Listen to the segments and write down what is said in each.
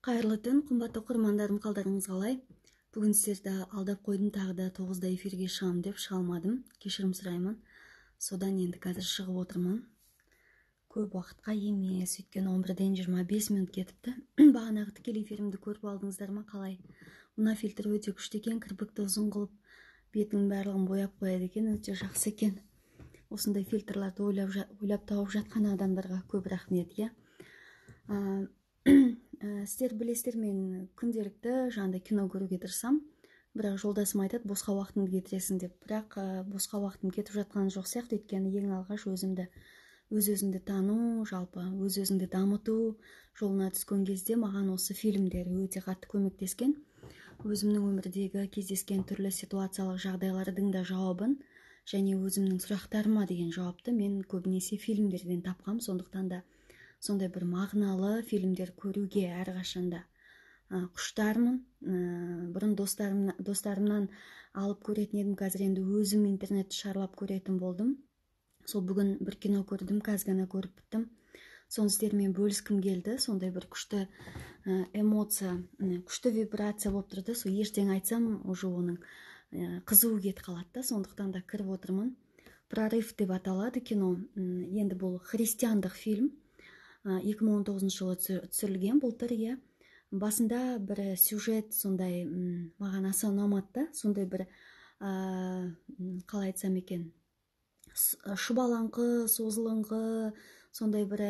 Қайырлы түн, қымбатты оқырмандарым, қалдарыңыз қалай? Бүгін сіздерді алдап қойдым, тағы да 9-да эфирге шығамын деп шыға алмадым, кешірім сұраймын. Содан енді қазір шығып отырмын. Көп уақытқа емес, өйткені 11-ден 25 минут кетіпті. Бағанағы тікелей эфирімді көріп алдыңыздар ма, қалай? Мына фильтр өте күшті екен, кірпікті ұзын қылып, бетінің барлығын бояп қояды екен, өте жақсы екен. Осындай фильтрларды ойлап тауып жатқан адамдарға көп рахмет, иә. Сіздер білесіздер, мен күнделікті жаңағыдай кино көруге тырысамын, бірақ жолдасым айтады, босқа уақытыңды кетіресің деп. Бірақ босқа уақытым кетіп жатқан жоқ сияқты, өйткені ең алғаш өзімді, өз өзіңді тану, жалпы өз өзіңді дамыту жолына түскен кезде маған осы фильмдер өте қатты көмектескен. Өзімнің өмірдегі кездескен түрлі ситуациялық жағдайлардың да жауабын және өзімнің сұрақтарыма деген жауапты мен көбінесе фильмдерден тапқам. Сондықтан да сондай бір мағыналы фильмдер көруге әрқашанда құштармын. Бұрын достарымнан алып көретін едім, қазір енді өзім интернетті шарлап көретін болдым. Сол бүгін бір кино көрдім, қазір ғана көріп біттім. Соны сіздермен бөліскім келді. Сондай бір күшті эмоция, күшті вибрация болып тұрды. Сол ертең айтсам, уже оның қызуы кетіп қалады да, сондықтан да кіріп отырмын. «Прорыв» деп аталады кино. Енді бұл христиандық фильм. 2019 жылы түсірілген, былтыр, иә. Басында бір сюжет сондай маған аса ұнамады да, сондай бір қалай айтсам екен, шұбалаңқы, созылыңқы, сондай бір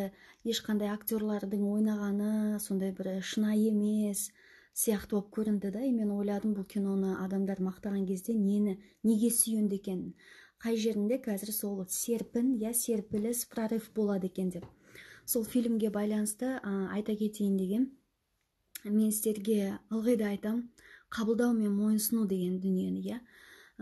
ешқандай актерлардың ойнағаны сондай бір шынайы емес сияқты болып көрінді да. И мен ойладым, бұл киноны адамдар мақтаған кезде нені, неге сүйенді екен, қай жерінде қазір сол серпін, иә, серпіліс, прорыв болады екен деп. Сол фильмге байланысты айта кетейін деген. Мен сіздерге ылғи да айтам, қабылдау мен мойынсыну деген дүниені, иә.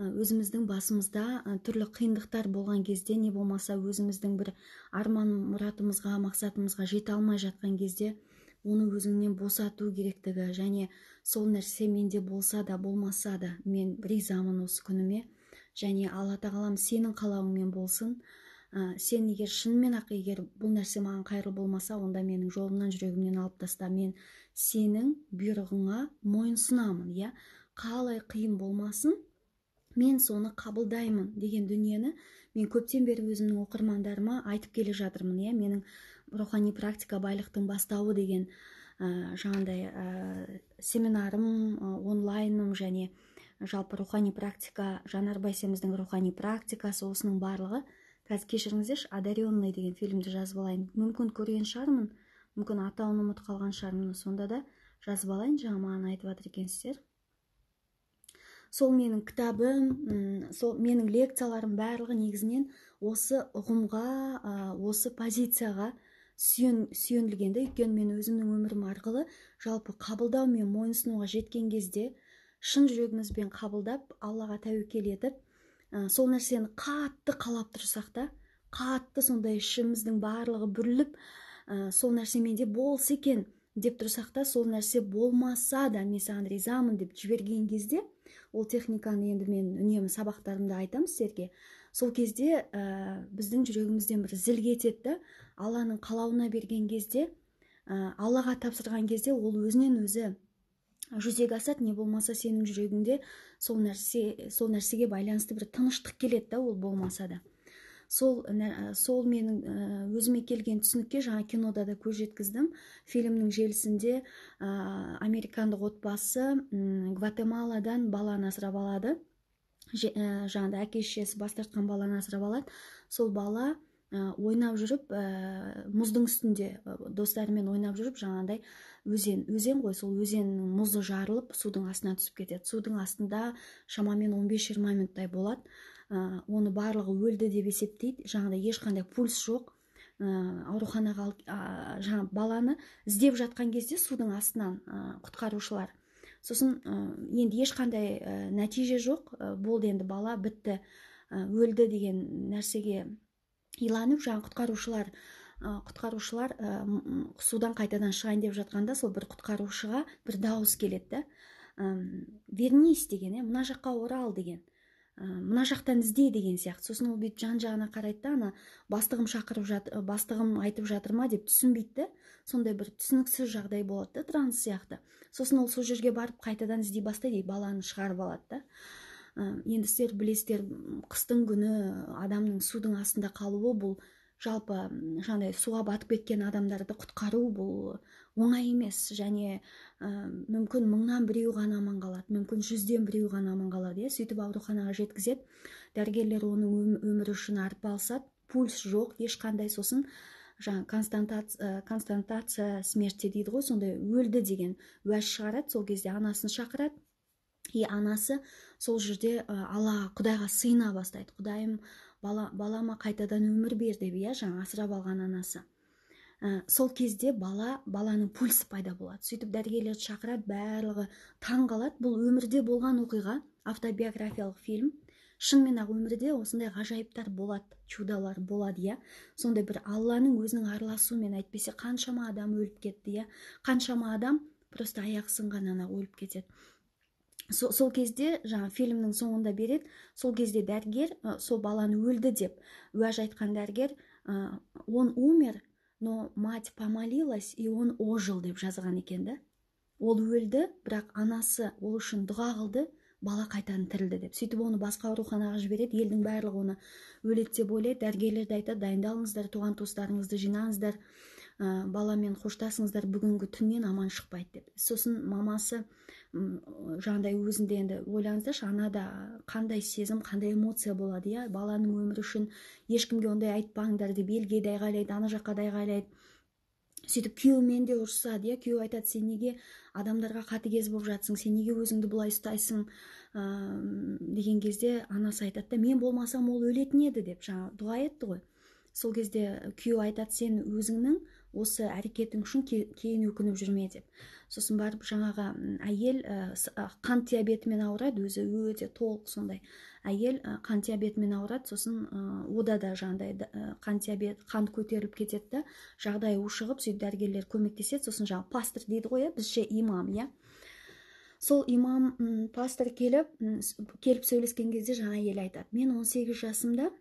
Өзіміздің басымызда түрлі қиындықтар болған кезде, не болмаса өзіміздің бір арман мұратымызға, мақсатымызға жете алмай жатқан кезде, оны өзіңнен босату керектігі және сол нәрсе менде болса да, болмаса да, мен ризамын осы күніме және Алла тағалам, сенің қалауыңмен болсын. Сен егер шынымен ақ, егер бұл нәрсе маған қайырлы болмаса, онда менің жолымнан, жүрегімнен алып таста, мен сенің бұйрығыңа мойынсұнамын, иә, қалай қиын болмасын, мен соны қабылдаймын деген дүниені мен көптен бері өзімнің оқырмандарыма айтып келе жатырмын, иә. Менің «Рухани практика — байлықтың бастауы» деген жаңағындай семинарым, онлайным және жалпы рухани практика, Жанар Байсеміздің рухани практикасы, осының барлығы. Қазір, кешіріңіздерші, «Одаренный» деген фильмді жазып алайын. Мүмкін, көрген шығармын, мүмкін, атауын ұмытып қалған шығармын, сонда да жазып алайын. Жаңа маған айтып жатыр екенсіздер. Сол менің кітабым, сол менің лекцияларым, барлығы негізінен осы ұғымға, осы позицияға сүйенілген да. Өйткені мен өзімнің өмірім арқылы жалпы қабылдау мен мойынсұнуға жеткен кезде, шын жүрегімізбен қабылдап, Аллаға тәуекел етіп, сол нәрсені қатты қалап тұрсақ та, қатты сондай ішіміздің барлығы бүріліп, сол нәрсе менде болса екен деп тұрсақ та, сол нәрсе болмаса да, мен саған ризамын деп жіберген кезде, ол техниканы енді мен үнемі сабақтарымда айтамын сіздерге. Сол кезде біздің жүрегімізден бір зіл кетеді да. Алланың қалауына берген кезде, Аллаға тапсырған кезде, ол өзінен өзі жүзеге асады. Не болмаса сенің жүрегіңде сол нәрсе, сол нәрсеге байланысты бір тыныштық келеді да, ол болмаса да. Сол менің өзіме келген түсінікке жаңа кинода да көз жеткіздім. Фильмнің желісінде американдық отбасы Гватемаладан баланы асырап алады, жаңағыдай әке шешесі бас тартқан баланы асырап алады. Сол бала ойнап жүріп, мұздың үстінде достарымен ойнап жүріп, жаңағыдай өзен, өзен ғой, сол өзеннің мұзы жарылып, судың астына түсіп кетеді. Судың астында шамамен 15-20 минуттай болады. Оны барлығы өлді деп есептейді, жаңағыдай ешқандай пульс жоқ. Ауруханаға алып, жаңа баланы іздеп жатқан кезде судың астынан құтқарушылар, сосын енді ешқандай нәтиже жоқ, болды енді, бала бітті, өлді деген нәрсеге иланып, жаңа құтқарушылар судан қайтадан шығайын деп жатқанда, сол бір құтқарушыға бір дауыс келеді да, «Вернись» деген, иә, мына жаққа орал деген. Мына жақтан ізде деген сияқты. Сосын ол бүйтіп жан жағына қарайды да, ана бастығым шақырып жатыр, бастығым айтып жатыр ма деп түсінбейді да. Сондай бір түсініксіз жағдай болады да, транс сияқты. Сосын ол сол жерге барып, қайтадан іздей бастайды и баланы шығарып алады да. Енді сіздер білесіздер, қыстың күні адамның судың астында қалуы, бұл жалпы жаңағыдай суға батып кеткен адамдарды құтқару, бұл оңай емес. Және мүмкін мыңнан біреу ғана аман қалады, мүмкін 100-ден біреу ғана аман қалады, иә. Сөйтіп ауруханаға жеткізеді. Дәрігерлер оның өмірі үшін арпалысады, пульс жоқ ешқандай. Сосын жаңа констатация смерти дейді ғой, сондай өлді деген уәж шығарады. Сол кезде анасын шақырады и анасы сол жерде Алла, Құдайға сыйына бастайды: «Құдайым, балама қайтадан өмір бер», — деп, иә, жаңа асырап алған анасы. Сол кезде баланың пульсі пайда болады. Сөйтіп дәрігерлерді шақырады, барлығы таң қалады. Бұл өмірде болған оқиға, автобиографиялық фильм. Шынымен ақ өмірде осындай ғажайыптар болады, чудолар болады, иә. Сондай бір Алланың өзінің араласуымен, әйтпесе қаншама адам өліп кетті, иә, қаншама адам просто аяғы сынғаннан ақ өліп кетеді. Сол кезде жаңа фильмнің соңында береді. Сол кезде дәрігер, сол баланы өлді деп уәж айтқан дәрігер «Он умер, но мать помолилась, и он ожил» деп жазған екен да. Ол өлді, бірақ анасы ол үшін дұға қылды, бала қайтадан тірілді деп. Сөйтіп оны басқа ауруханаға жібереді. Елдің барлығы оны өледі деп ойлайды. Дәрігерлер де айтады: «Дайындалыңыздар, туған туыстарыңызды жинаңыздар, баламен қоштасыңыздар, бүгінгі түннен аман шықпайды», — деп. Сосын мамасы жаңағыдай өзінде, енді ойлаңыздаршы, анада қандай сезім, қандай эмоция болады, иә. Баланың өмірі үшін «Ешкімге ондай айтпаңдар» деп елге де айғайлайды, ана жаққа да айғайлайды. Сөйтіп күйеуімен де ұрысады, иә. Күйеуі айтады: «Сен неге адамдарға қатыгез болып жатсың, сен неге өзіңді бұлай ұстайсың?» Деген кезде анасы айтады да: «Мен болмасам, ол өлетін еді», — деп, жаңа дұға етті ғой. Сол кезде күйеуі айтады: «Сен өзіңнің осы әрекетің үшін кейін өкініп жүрме», — деп. Сосын барып жаңағы әйел қант диабетімен ауырады, өзі өте толық сондай әйел, қант диабетімен ауырады. Сосын ода да жаңағыдай қант диабет, қант көтеріліп кетеді да, жағдайы ушығып, сөйтіп дәрігерлер көмектеседі. Сосын жаңағы пастор дейді ғой, иә, біздше имам, иә, сол имам, пастор келіп сөйлескен кезде жаңа әйел айтады: «Мен 18 жасымда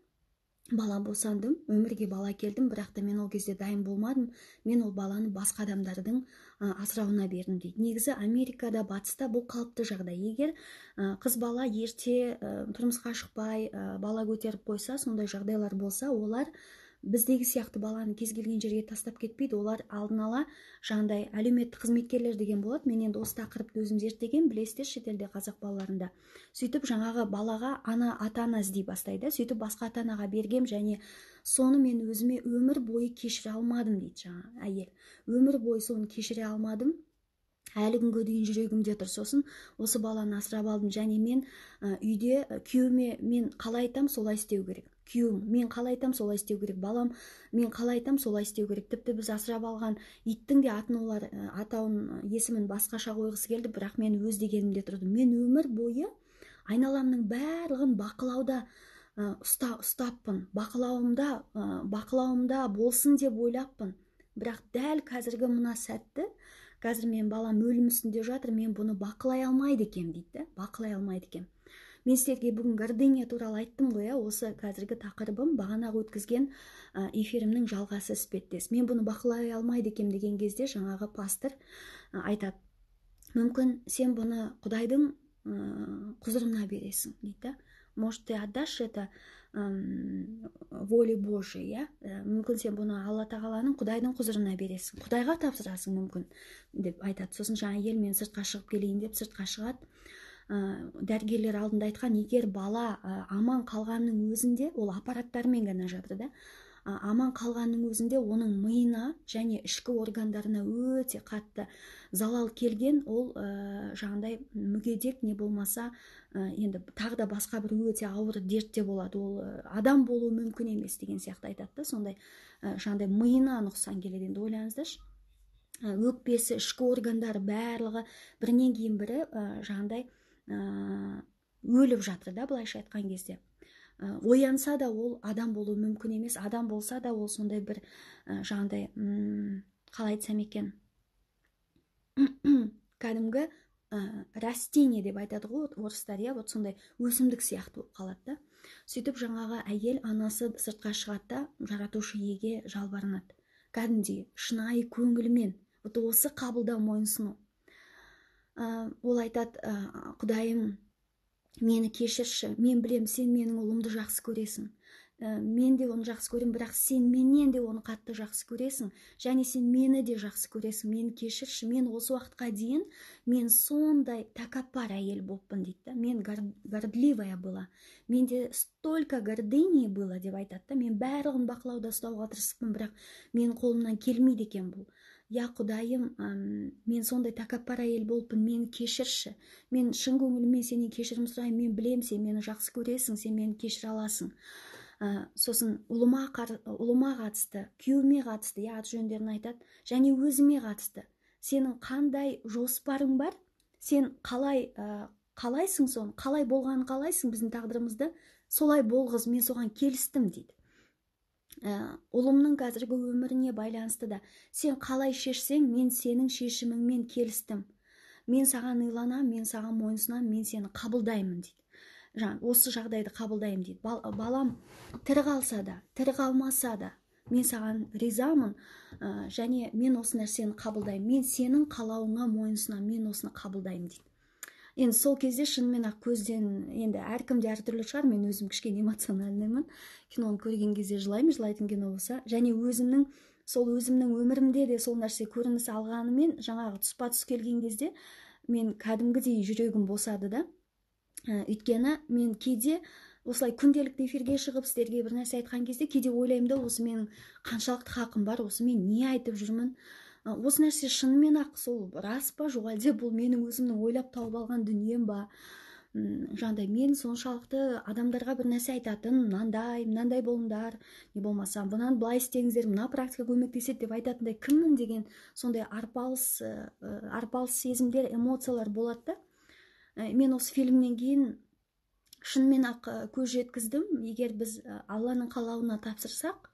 бала босандым, өмірге бала келдім, бірақ та мен ол кезде дайын болмадым, мен ол баланы басқа адамдардың асырауына бердім», — дейді. Негізі Америкада, батыста бұл қалыпты жағдай. Егер қыз бала ерте тұрмысқа шықпай, бала көтеріп қойса, сондай жағдайлар болса, олар біздегі сияқты баланы кез келген жерге тастап кетпейді. Олар алдын ала жаңағыдай әлеуметтік қызметкерлер деген болады. Мен енді осы тақырыпты өзім зерттегенмін, білесіздер, шетелде қазақ балаларында. Сөйтіп жаңағы балаға ана, ата ана іздей бастайды. «Сөйтіп басқа ата анаға бергем және соны мен өзіме өмір бойы кешіре алмадым», — дейді жаңа әйел. «Өмір бойы соны кешіре алмадым, әлі күнге дейін жүрегімде тұр. Сосын осы баланы асырап алдым және мен үйде күйеуіме мен қалай айтамын, солай істеу керек, күйеуім мен қалай айтамын, солай істеу керек, балам мен қалай айтамын, солай істеу керек. Тіпті біз асырап алған иттің де атын олар атауын, есімін басқаша қойғысы келді, бірақ мен өз дегенімде тұрдым. Мен өмір бойы айналамның барлығын бақылауда ұстаппын, бақылауымда болсын деп ойлаппын. Бірақ дәл қазіргі мына сәтті, қазір мен балам өлім үстінде жатыр, мен бұны бақылай алмайды екенмін», — дейді да, «бақылай алмайды екенмін». Мен сіздерге бүгін гордыня туралы айттым ғой, иә. Осы қазіргі тақырыбым бағанағы өткізген эфирімнің жалғасы іспеттес. «Мен бұны бақылай алмайды екенмін» деген кезде жаңағы пастор айтады: «Мүмкін, сен бұны Құдайдың құзырына бересің», — дейді да. «Может, ты отдашь это воле Божией», иә, «мүмкін, сен бұны Алла тағаланың, Құдайдың құзырына бересің, Құдайға тапсырасың мүмкін», — деп айтады. Сосын жаңа әйел «Мен сыртқа шығып келейін» деп сыртқа шығады. Дәрігерлер алдында айтқан: егер бала аман қалғанның өзінде, ол аппараттармен ғана жатыр да, аман қалғанның өзінде оның миына және ішкі органдарына өте қатты залал келген, ол жаңағыдай мүгедек не болмаса енді тағы да басқа бір өте ауыр дертте болады, ол адам болуы мүмкін емес деген сияқты айтады да. Сондай жаңағыдай миына нұқсан келеді. Енді ойлаңыздаршы, өкпесі, ішкі органдары, барлығы бірінен кейін бірі жаңағыдай өліп жатыр да. Былайша айтқан кезде, оянса да, ол адам болуы мүмкін емес, адам болса да, ол сондай бір жаңағыдай, қалай айтсам екен, кәдімгі растение деп айтады ғой орыстар, иә, вот сондай өсімдік сияқты болып қалады да. Сөйтіп жаңағы әйел, анасы сыртқа шығады да, Жаратушы иеге жалбарынады кәдімгідей шынайы көңілмен. Вот осы қабылдау, мойынсыну. Ол айтады: «Құдайым, мені кешірші. Мен білем, сен менің ұлымды жақсы көресің. Мен де оны жақсы көремін, бірақ сен менен де оны қатты жақсы көресің және сен мені де жақсы көресің. Мені кешірші. Мен осы уақытқа дейін мен сондай тәкаппар әйел болыппын», – дейді да. «Мен гордливая была, менде столько гордыни было», – деп айтады да. «Мен барлығын бақылауда ұстауға тырысыппын, бірақ менің қолымнан келмейді екен бұл. Я, Құдайым, мен сондай тәкаппар әйел болыппын, мені кешірші. Мен шын көңіліммен сенен кешірім сұраймын. Мен білем, сен мені жақсы көресің, сен мені кешіре аласың. Сосын ұлыма қатысты, күйеуіме қатысты, иә, аты жөндерін айтады, және өзіме қатысты сенің қандай жоспарың бар? Сен қалай қалайсың соны, қалай болғанын қалайсың, біздің тағдырымызды солай болғыз, мен соған келістім», – дейді. «Ұлымның қазіргі өміріне байланысты да сен қалай шешсең, мен сенің шешіміңмен келістім. Мен саған иланамын, мен саған мойынсұнамын, мен сені қабылдаймын», – дейді. «Жаңа осы жағдайды қабылдаймын», – дейді. «Балам тірі қалса да, тірі қалмаса да, мен саған ризамын және мен осы нәрсені қабылдаймын. Мен сенің қалауыңа мойынсұнамын, мен осыны қабылдаймын», – дейді. Енді сол кезде шынымен ақ көзден, енді әркімде әртүрлі шығар, мен өзім кішкене эмоциональный мын, киноны көрген кезде жылаймын, жылайтын кино болса. Және өзімнің сол өзімнің өмірімде де сол нәрсе көрініс алғанымен, жаңағы тұспа тұс келген кезде мен кәдімгідей жүрегім босады да. Өйткені мен кейде осылай күнделікті эфирге шығып, сіздерге бір нәрсе айтқан кезде кейде ойлаймын да: осы менің қаншалықты хақым бар, осы мен не айтып жүрмін, осы нәрсе шынымен ақ сол рас па, жоқ әлде бұл менің өзімнің ойлап тауып алған дүнием ба? Жаңағыдай мен соншалықты адамдарға бір нәрсе айтатын, мынандай мынандай болыңдар, не болмаса мынаны былай істеңіздер, мына практика көмектеседі деп айтатындай кіммін деген сондай арпалыс сезімдер, эмоциялар болады да. Мен осы фильмнен кейін шынымен ақ көз жеткіздім: егер біз Алланың қалауына тапсырсақ,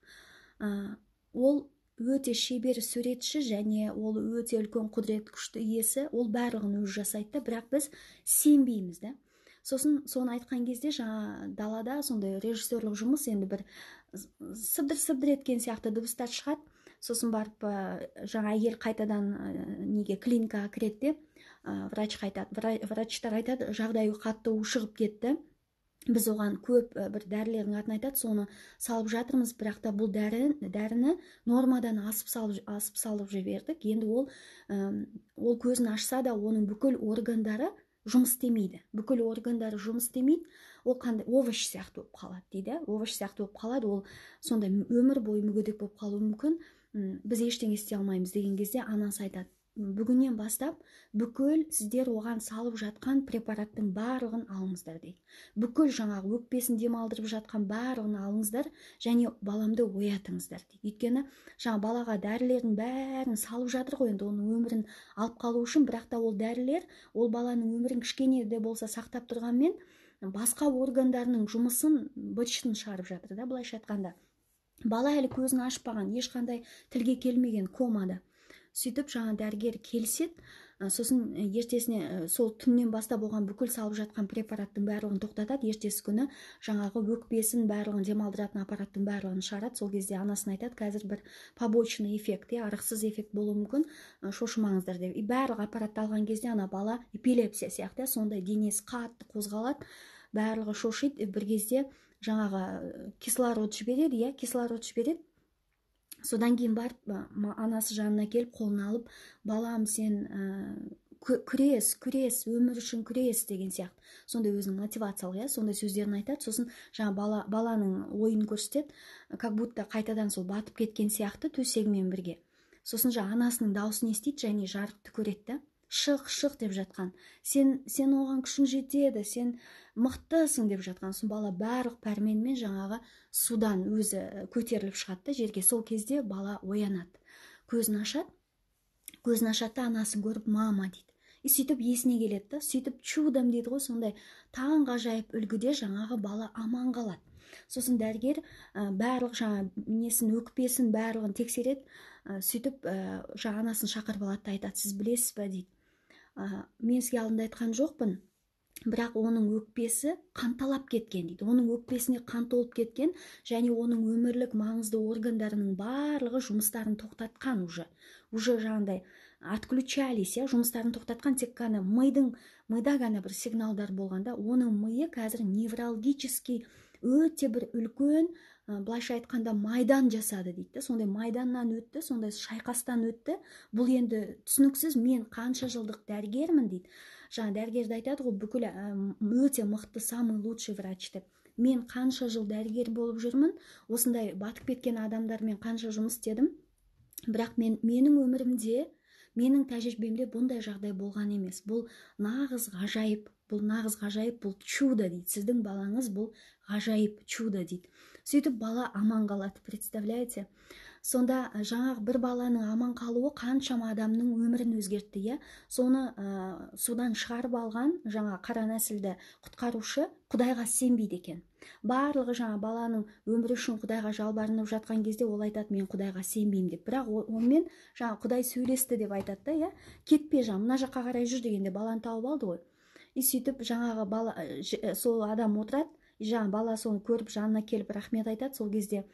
ол өте шебер суретші және ол өте үлкен құдірет, күшті иесі, ол барлығын өзі жасайды да, бірақ біз сенбейміз да. Сосын соны айтқан кезде жаңа далада сондай режиссерлік жұмыс, енді бір сыбдыр сыбдыр еткен сияқты дыбыстар шығады. Сосын барып жаңа әйел қайтадан неге, клиникаға кіреді де, врачқа айтады, врачтар айтады: «Жағдайы қатты ушығып кетті. Біз оған көп бір дәрілердің атын айтады, соны салып жатырмыз, бірақ та бұл дәріні нормадан асып салып жібердік. Енді ол көзін ашса да, оның бүкіл органдары жұмыс істемейді, бүкіл органдары жұмыс істемейді. Ол қандай овощ сияқты болып қалады», – дейді. «Овощ сияқты болып қалады, ол сондай өмір бойы мүгедек болып қалуы мүмкін. Біз ештеңе істей алмаймыз», – деген кезде анасы айтады: «Бүгіннен бастап бүкіл сіздер оған салып жатқан препараттың барлығын алыңыздар», – дейді. «Бүкіл жаңағы өкпесін демалдырып жатқан барлығын алыңыздар және баламды оятыңыздар», – дейді. Өйткені жаңа балаға дәрілердің бәрін салып жатыр ғой енді оның өмірін алып қалу үшін, бірақ та ол дәрілер ол баланың өмірін кішкене де болса сақтап тұрғанмен, басқа органдарының жұмысын быт-шытын шығарып жатыр да. Былайша айтқанда, бала әлі көзін ашпаған, ешқандай тілге келмеген, комада. Сөйтіп жаңа дәрігер келіседі. Сосын ертесіне, сол түннен бастап оған бүкіл салып жатқан препараттың барлығын тоқтатады. Ертесі күні жаңағы өкпесін барлығын демалдыратын аппараттың барлығын шығарады. Сол кезде анасына айтады: «Қазір бір побочный эффект, иә, ырықсыз эффект болуы мүмкін, шошымаңыздар», – деп. И барлық аппаратты алған кезде ана бала эпилепсия сияқты, сондай денесі қатты қозғалады, барлығы шошиды. Бір кезде жаңағы кислород жібереді, иә, кислород жібереді. Содан кейін барып анасы жанына келіп, қолын алып: «Балам, сен күрес, күрес, өмір үшін күрес», – деген сияқты сондай өзінің мотивациялық, иә, сондай сөздерін айтады. Сосын жаңа баланың ойын көрсетеді, как будто қайтадан сол батып кеткен сияқты төсегімен бірге. Сосын жаңа анасының дауысын естиді және жарықты көреді да, «Шық, шық» деп жатқан, сен оған күшің жетеді, сен мықтысың» деп жатқан. Сосын бала барлық пәрменмен жаңағы судан өзі көтеріліп шығады да жерге. Сол кезде бала оянады, көзін ашады. Көзін ашады да, анасын көріп: «Мама», – дейді. И сөйтіп есіне келеді да. Сөйтіп чудом дейді ғой, сондай таңғажайып үлгіде жаңағы бала аман қалады. Сосын дәрігер барлық жаңа несін, өкпесін, барлығын тексереді. Сөйтіп жаңа анасын шақырып алады да айтады: «Сіз білесіз ба, – дейді. Мен сізге алдында айтқан жоқпын, бірақ оның өкпесі қанталап кеткен дейді. Оның өкпесіне қан толып кеткен және оның өмірлік маңызды органдарының барлығы жұмыстарын тоқтатқан уже. Уже жаңағыдай отключались, иә, жұмыстарын тоқтатқан, тек қана мида ғана бір сигналдар болғанда, оның миы қазір неврологический өте бір үлкен, былайша айтқанда, майдан жасады дейді. Сондай майданнан өтті, сондай шайқастан өтті. Бұл енді түсініксіз, мен қанша жылдық дәрігермін дейді. Жаңа дәрігерді айтады ғой, бүкіл өте мықты, самый лучший врач деп. Мен қанша жыл дәрігер болып жүрмін, осындай батып кеткен адамдармен қанша жұмыс істедім, бірақ менің өмірімде, менің тәжірибемде бұндай жағдай болған емес. Бұл нағыз ғажайып, бұл нағыз ғажайып, бұл чудо дейді. Сіздің балаңыз бұл ғажайып, чудо дейді. Сөйтіп бала аман қалады, представляете? Сонда жаңағы бір баланың аман қалуы қаншама адамның өмірін өзгертті, иә? Соны судан шығарып алған жаңа қара нәсілді құтқарушы Құдайға сенбейді екен. Барлығы жаңа баланың өмірі үшін Құдайға жалбарынып жатқан кезде ол айтады, мен Құдайға сенбеймін деп. Бірақ онымен жаңа Құдай сөйлесті деп айтады да, иә? Кетпе, жаңа мына жаққа қарай жүр дегенде баланы тауып алды ғой. И сөйтіп жаңағы бала, сол адам отырады, жаңа бала соны көріп жанына келіп рахмет айтады. Сол кезде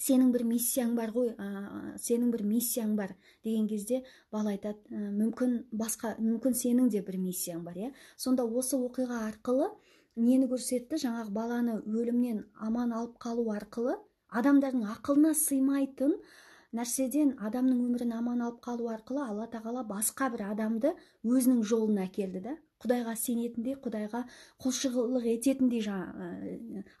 сенің бір миссияң бар ғой, сенің бір миссияң бар деген кезде бала айтады, мүмкін басқа, мүмкін сенің де бір миссияң бар, иә. Сонда осы оқиға арқылы нені көрсетті? Жаңағы баланы өлімнен аман алып қалу арқылы адамдардың ақылына сыймайтын нәрседен адамның өмірін аман алып қалу арқылы Алла тағала басқа бір адамды өзінің жолына әкелді да. Құдайға сенетіндей, Құдайға құлшылық ететіндей жаңа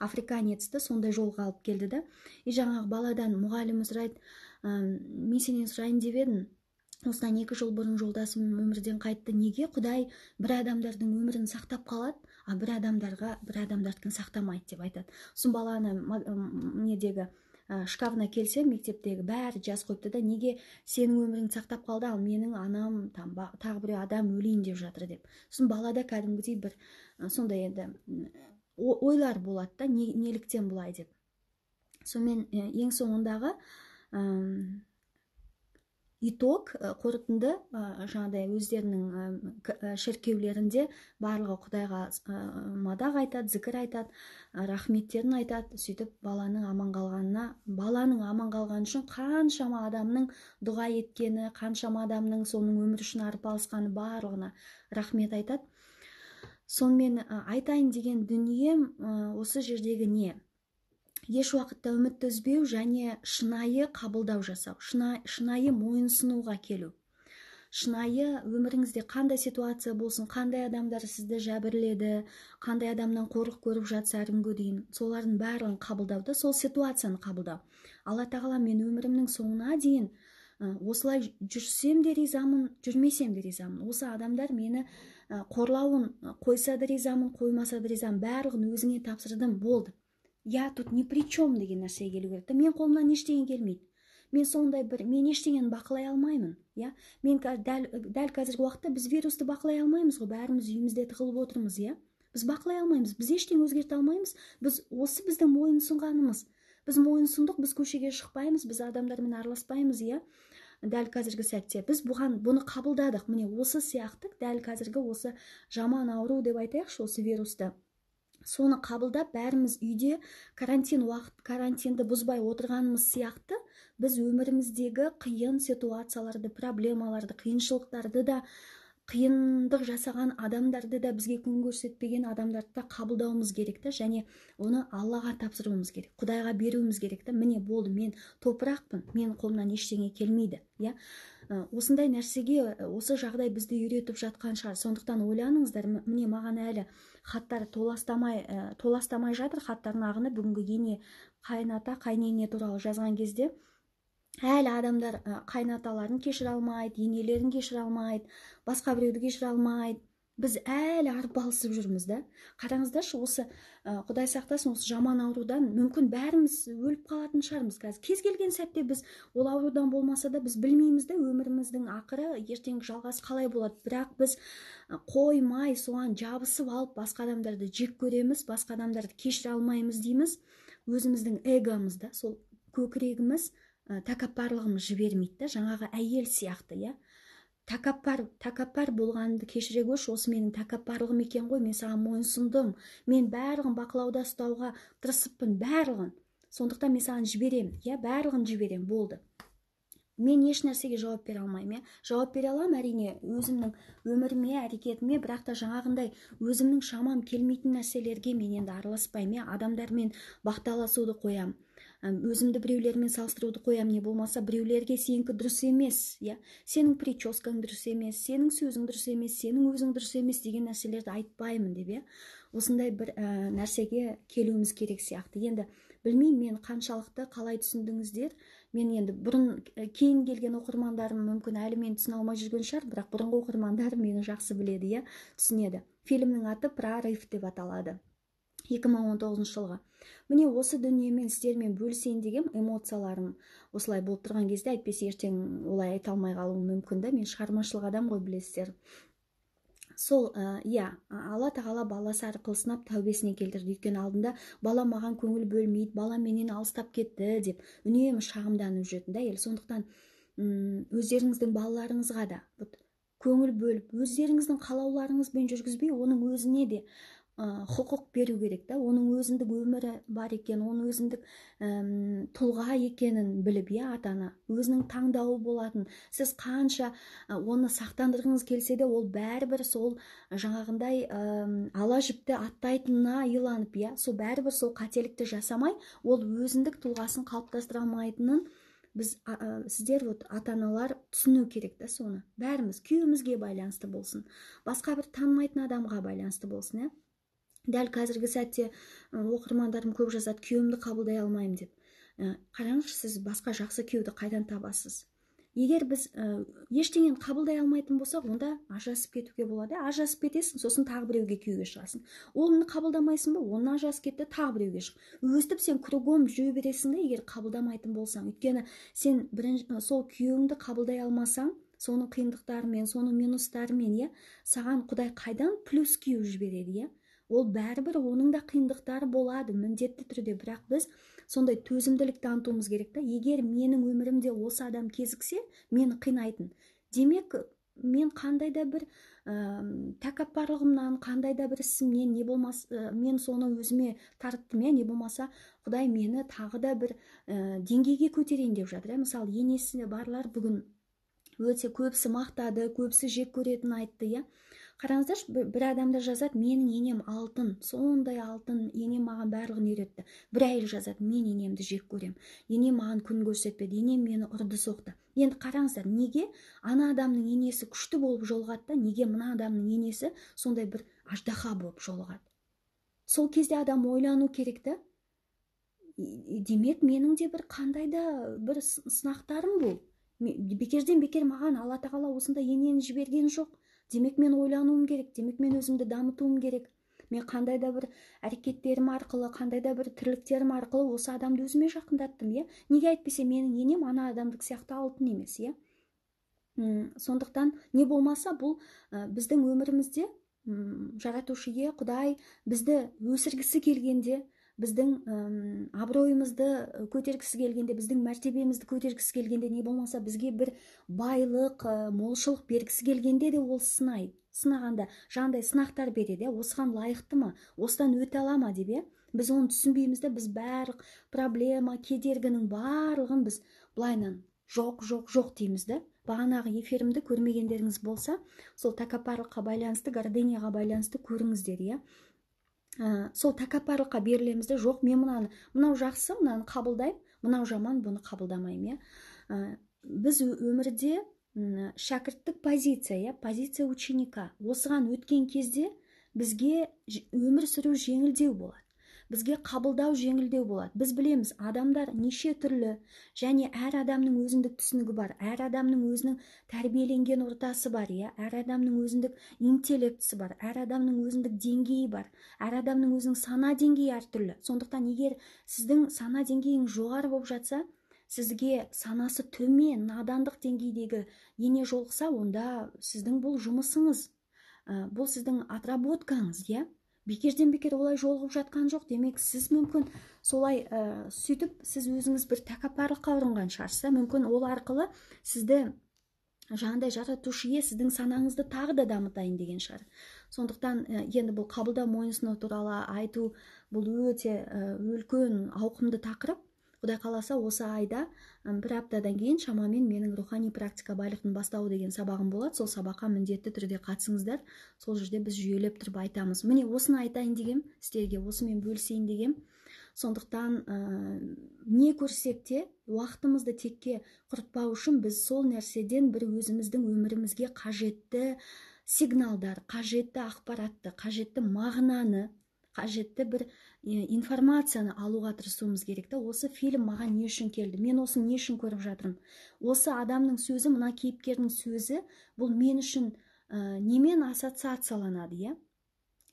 африканецті сондай жолға алып келді да. И жаңағы баладан мұғалімі сұрайды, мен сенен сұрайын деп едім, осыдан 2 жыл бұрын жолдасым өмірден қайтты, неге Құдай бір адамдардың өмірін сақтап қалады, а бір адамдардікін сақтамайды деп айтады. Сосын баланы недегі шкафына келсе, мектептегі бәрі жаз қойыпты да, неге сенің өміріңді сақтап қалды, ал менің анам, там, тағы біреу адам өлейін деп жатыр деп. Сосын балада кәдімгідей бір сондай енді ойлар болады да, неліктен бұлай деп. Сонымен ең соңындағы итог, қорытынды, жаңағыдай өздерінің шіркеулерінде барлығы Құдайға мадақ айтады, зікір айтады, рахметтерін айтады. Сөйтіп баланың аман қалғанына, баланың аман қалғаны үшін қаншама адамның дұға еткені, қаншама адамның соның өмір үшін арпалысқаны, барлығына рахмет айтады. Сонымен айтайын деген дүнием осы жердегі не? Еш уақытта үмітті үзбеу және шынайы қабылдау жасау, шынайы мойынсынуға келу. Шынайы өміріңізде қандай ситуация болсын, қандай адамдар сізді жәбірледі, қандай адамнан қорлық көріп жатса әлі дейін, солардың барлығын қабылдауды, сол ситуацияны қабылдау. Алла тағала, мен өмірімнің соңына дейін осылай жүрсем де ризамын, жүрмесем де ризамын. Осы адамдар мені қорлауын қойса да ризамын, қоймаса да ризамын, барлығын өзіңе тапсырдым, болды. Я тут ни при чем деген нәрсеге келу керек. Мен қолымнан ештеңе келмейді. Мен сондай бір, мен ештеңені бақылай алмаймын, иә? Мен дәл қазіргі уақытта біз вирусты бақылай алмаймыз ғой, бәріміз үйімізде тығылып отырмыз, иә? Біз бақылай алмаймыз, біз ештеңе өзгерте алмаймыз. Біз осы біздің мойынсұнғанымыз. Біз мойынсұндық, біз көшеге шықпаймыз, біз адамдармен араласпаймыз, иә? Дәл қазіргі сәтте біз бұны қабылдадық. Міне осы сияқты дәл қазіргі осы жаман ауру деп айтайықшы, осы вирусты. Соны қабылдап, бәріміз үйде карантин уақыт, карантинді бұзбай отырғанымыз сияқты, біз өміріміздегі қиын ситуацияларды, проблемаларды, қиыншылықтарды да, қиындық жасаған адамдарды да, бізге күн көрсетпеген адамдарды да қабылдауымыз керек та, және оны Аллаға тапсыруымыз керек, Құдайға беруіміз керек та. Міне болды, мен топырақпын, мен қолымнан ештеңе келмейді, иә? Осындай нәрсеге осы жағдай бізді үйретіп жатқан шығар. Сондықтан ойланыңыздар, міне маған әлі хаттар толастамай жатыр, хаттардың ағыны. Бүгінгі ене, қайната, қайнене туралы жазған кезде әлі адамдар қайнаталарын кешіре алмайды, енелерін кешіре алмайды, басқа біреуді кешіре алмайды. Біз әлі арпалысып жүрміз да. Қараңыздаршы, осы Құдай сақтасын, осы жаман аурудан мүмкін бәріміз өліп қалатын шығармыз қазір. Кез келген сәтте біз ол аурудан болмаса да біз білмейміз да, өміріміздің ақыры, ертеңгі жалғасы қалай болады. Бірақ біз қоймай соған жабысып алып басқа адамдарды жек көреміз, басқа адамдарды кешіре алмаймыз дейміз. Өзіміздің эгомыз да, сол көкірегіміз, тәкаппарлығымыз жібермейді да, жаңағы әйел сияқты, иә? Тәкаппар болғанымды кешіре көрші, осы менің тәкаппарлығым екен ғой, мен саған мойынсұндым, мен барлығын бақылауда ұстауға тырысыппын, барлығын. Сондықтан мен саған жіберем, иә, барлығын жіберем, болды. Мен еш нәрсеге жауап бере алмаймын, иә. Жауап бере аламын, әрине, өзімнің өміріме, әрекетіме, бірақ та жаңағындай өзімнің шамам келмейтін нәрселерге мен енді араласпаймын, иә. Адамдармен бақталасуды қоям, өзімді біреулермен салыстыруды қоям, не болмаса біреулерге сенікі дұрыс емес, иә, сенің прическаң дұрыс емес, сенің сөзің дұрыс емес, сенің өзің дұрыс емес деген нәрселерді айтпаймын деп, иә. Осындай бір нәрсеге келуіміз керек сияқты. Енді білмеймін, мен қаншалықты қалай түсіндіңіздер. Мен енді бұрын кейін келген оқырмандарым мүмкін әлі мені түсіне алмай жүрген шығар, бірақ бұрынғы оқырмандарым мені жақсы біледі, иә, түсінеді. Фильмнің аты «Прорыв» деп аталады. 2019 жылғы. Міне, осы дүниемен сіздермен бөлісейін дегем, эмоцияларым осылай болып тұрған кезде, әйтпесе ертең олай айта алмай қалуым мүмкін да. Мен шығармашылық адам ғой, білесіздер. Сол, иә, Алла тағала баласы арқылы сынап, тәубесіне келтірді. Өйткені алдында бала маған көңіл бөлмейді, бала менен алыстап кетті деп үнемі шағымданып жүретін да әйел. Сондықтан өздеріңіздің балаларыңызға да вот көңіл бөліп, өздеріңіздің қалауларыңызбен жүргізбей, оның өзіне де құқық беру керек та. Оның өзіндік өмірі бар екен, оның өзіндік тұлға екенін біліп, иә, ата ана өзінің таңдауы болатын. Сіз қанша оны сақтандырғыңыз келсе де, ол бәрібір сол жаңағындай ала жіпті аттайтынына иланып, иә, сол бәрібір сол қателікті жасамай, ол өзіндік тұлғасын қалыптастыра алмайтынын біз, сіздер, вот ата аналар түсіну керек та соны. Бәріміз, күйеуімізге байланысты болсын, басқа бір танымайтын адамға байланысты болсын, иә. Дәл қазіргі сәтте оқырмандарым көп жазады, күйеуімді қабылдай алмаймын деп. Қараңызшы, сіз басқа жақсы күйеуді қайдан табасыз? Егер біз ештеңені қабылдай алмайтын болсақ, онда ажырасып кетуге болады. Ажырасып кетесің, сосын тағы біреуге күйеуге шығасың. Оны қабылдамайсың ба, оны ажырасып кетті, тағы біреуге шық. Өстіп сен кругом жүре бересің да, егер қабылдамайтын болсаң. Өйткені сен бірінші сол күйеуіңді қабылдай алмасаң, соның қиындықтарымен, соның минустарымен, иә, саған Құдай қайдан плюс күйеу жібереді, иә? Ол бәрібір оның да қиындықтары болады міндетті түрде, бірақ біз сондай төзімділік танытуымыз керек та. Егер менің өмірімде осы адам кезіксе, мені қинайтын, демек мен қандай да бір тәкаппарлығымнан, қандай да бір ісімнен, не болмаса мен соны өзіме тарттым, иә, не болмаса Құдай мені тағы да бір деңгейге көтерейін деп жатыр, иә. Мысалы, енесі барлар бүгін өте көбісі мақтады, көбісі жек көретінін айтты, иә. Қараңыздаршы, бір адамдар жазады, менің енем алтын, сондай алтын, енем маған барлығын үйретті. Бір әйел жазады, мен енемді жек көрем, енем маған күн көрсетпеді, енем мені ұрды соқты. Енді қараңыздар, неге ана адамның енесі күшті болып жолығады да, неге мына адамның енесі сондай бір аждаһа болып жолығады? Сол кезде адам ойлану керек та. Демек, менің де бір қандай да бір сынақтарым бұл. Бекерден бекер маған Алла тағала осындай енені жіберген жоқ. Демек, мен ойлануым керек, демек, мен өзімді дамытуым керек. Мен қандай да бір әрекеттерім арқылы, қандай да бір тірліктерім арқылы осы адамды өзіме жақындаттым, иә? Неге әйтпесе менің енем ана адамдық сияқты алтын емес, иә? Сондықтан не болмаса бұл біздің өмірімізде жаратушы ие Құдай бізді өсіргісі келгенде, біздің абыройымызды көтергісі келгенде, біздің мәртебемізді көтергісі келгенде, не болмаса бізге бір байлық, молшылық бергісі келгенде де ол сынайды. Сынағанда жаңағыдай сынақтар береді, иә, осыған лайықты ма, осыдан өте ала ма деп, иә. Біз оны түсінбейміз де, біз барлық проблема, кедергінің барлығын біз былайынан жоқ, жоқ, жоқ дейміз да. Бағанағы эфирімді көрмегендеріңіз болса, сол тәкаппарлыққа байланысты, гордыняға байланысты көріңіздер, иә. Сол тәкаппарлыққа берілеміз де, жоқ, мен мынаны, мынау жақсы, мынаны қабылдаймын, мынау жаман, бұны қабылдамаймын, иә. Біз өмірде шәкірттік позиция, иә, позиция ученика. Осыған өткен кезде бізге өмір сүру жеңілдеу болады. Бізге қабылдау жеңілдеу болады. Біз білеміз, адамдар неше түрлі, және әр адамның өзіндік түсінігі бар, әр адамның өзінің тәрбиеленген ортасы бар, иә, әр адамның өзіндік интеллектісі бар, әр адамның өзіндік деңгейі бар, әр адамның өзінің сана деңгейі әртүрлі. Сондықтан егер сіздің сана деңгейіңіз жоғары болып жатса, сізге санасы төмен, надандық деңгейдегі ене жолықса, онда сіздің бұл жұмысыңыз, бұл сіздің отработкаңыз, иә. Бекерден бекер олай жолығып жатқан жоқ. Демек, сіз мүмкін солай сөйтіп сіз өзіңіз бір тәкаппарлыққа ұрынған шығарсыз. Мүмкін ол арқылы сізді Жаңағыдай жаратушы ие сіздің санаңызды тағы да дамытайын деген шығар. Сондықтан енді бұл қабылдау, мойынсыну туралы айту, бұл өте үлкен, ауқымды тақырып. Құдай қаласа, осы айда, бір аптадан кейін шамамен, менің «Рухани практика — байлықтың бастауы» деген сабағым болады. Сол сабаққа міндетті түрде қатысыңыздар. Сол жерде біз жүйелеп тұрып айтамыз. Міне, осыны айтайын дегем сіздерге, осымен бөлісейін дегем. Сондықтан не көрсек те, уақытымызды текке құртпау үшін біз сол нәрседен бір өзіміздің өмірімізге қажетті сигналдар, қажетті ақпаратты, қажетті мағынаны, қажетті бір информацияны алуға тырысуымыз керек та. Осы фильм маған не үшін келді? Мен осыны не үшін көріп жатырмын? Осы адамның сөзі, мына кейіпкердің сөзі, бұл мен үшін немен ассоциацияланады, иә?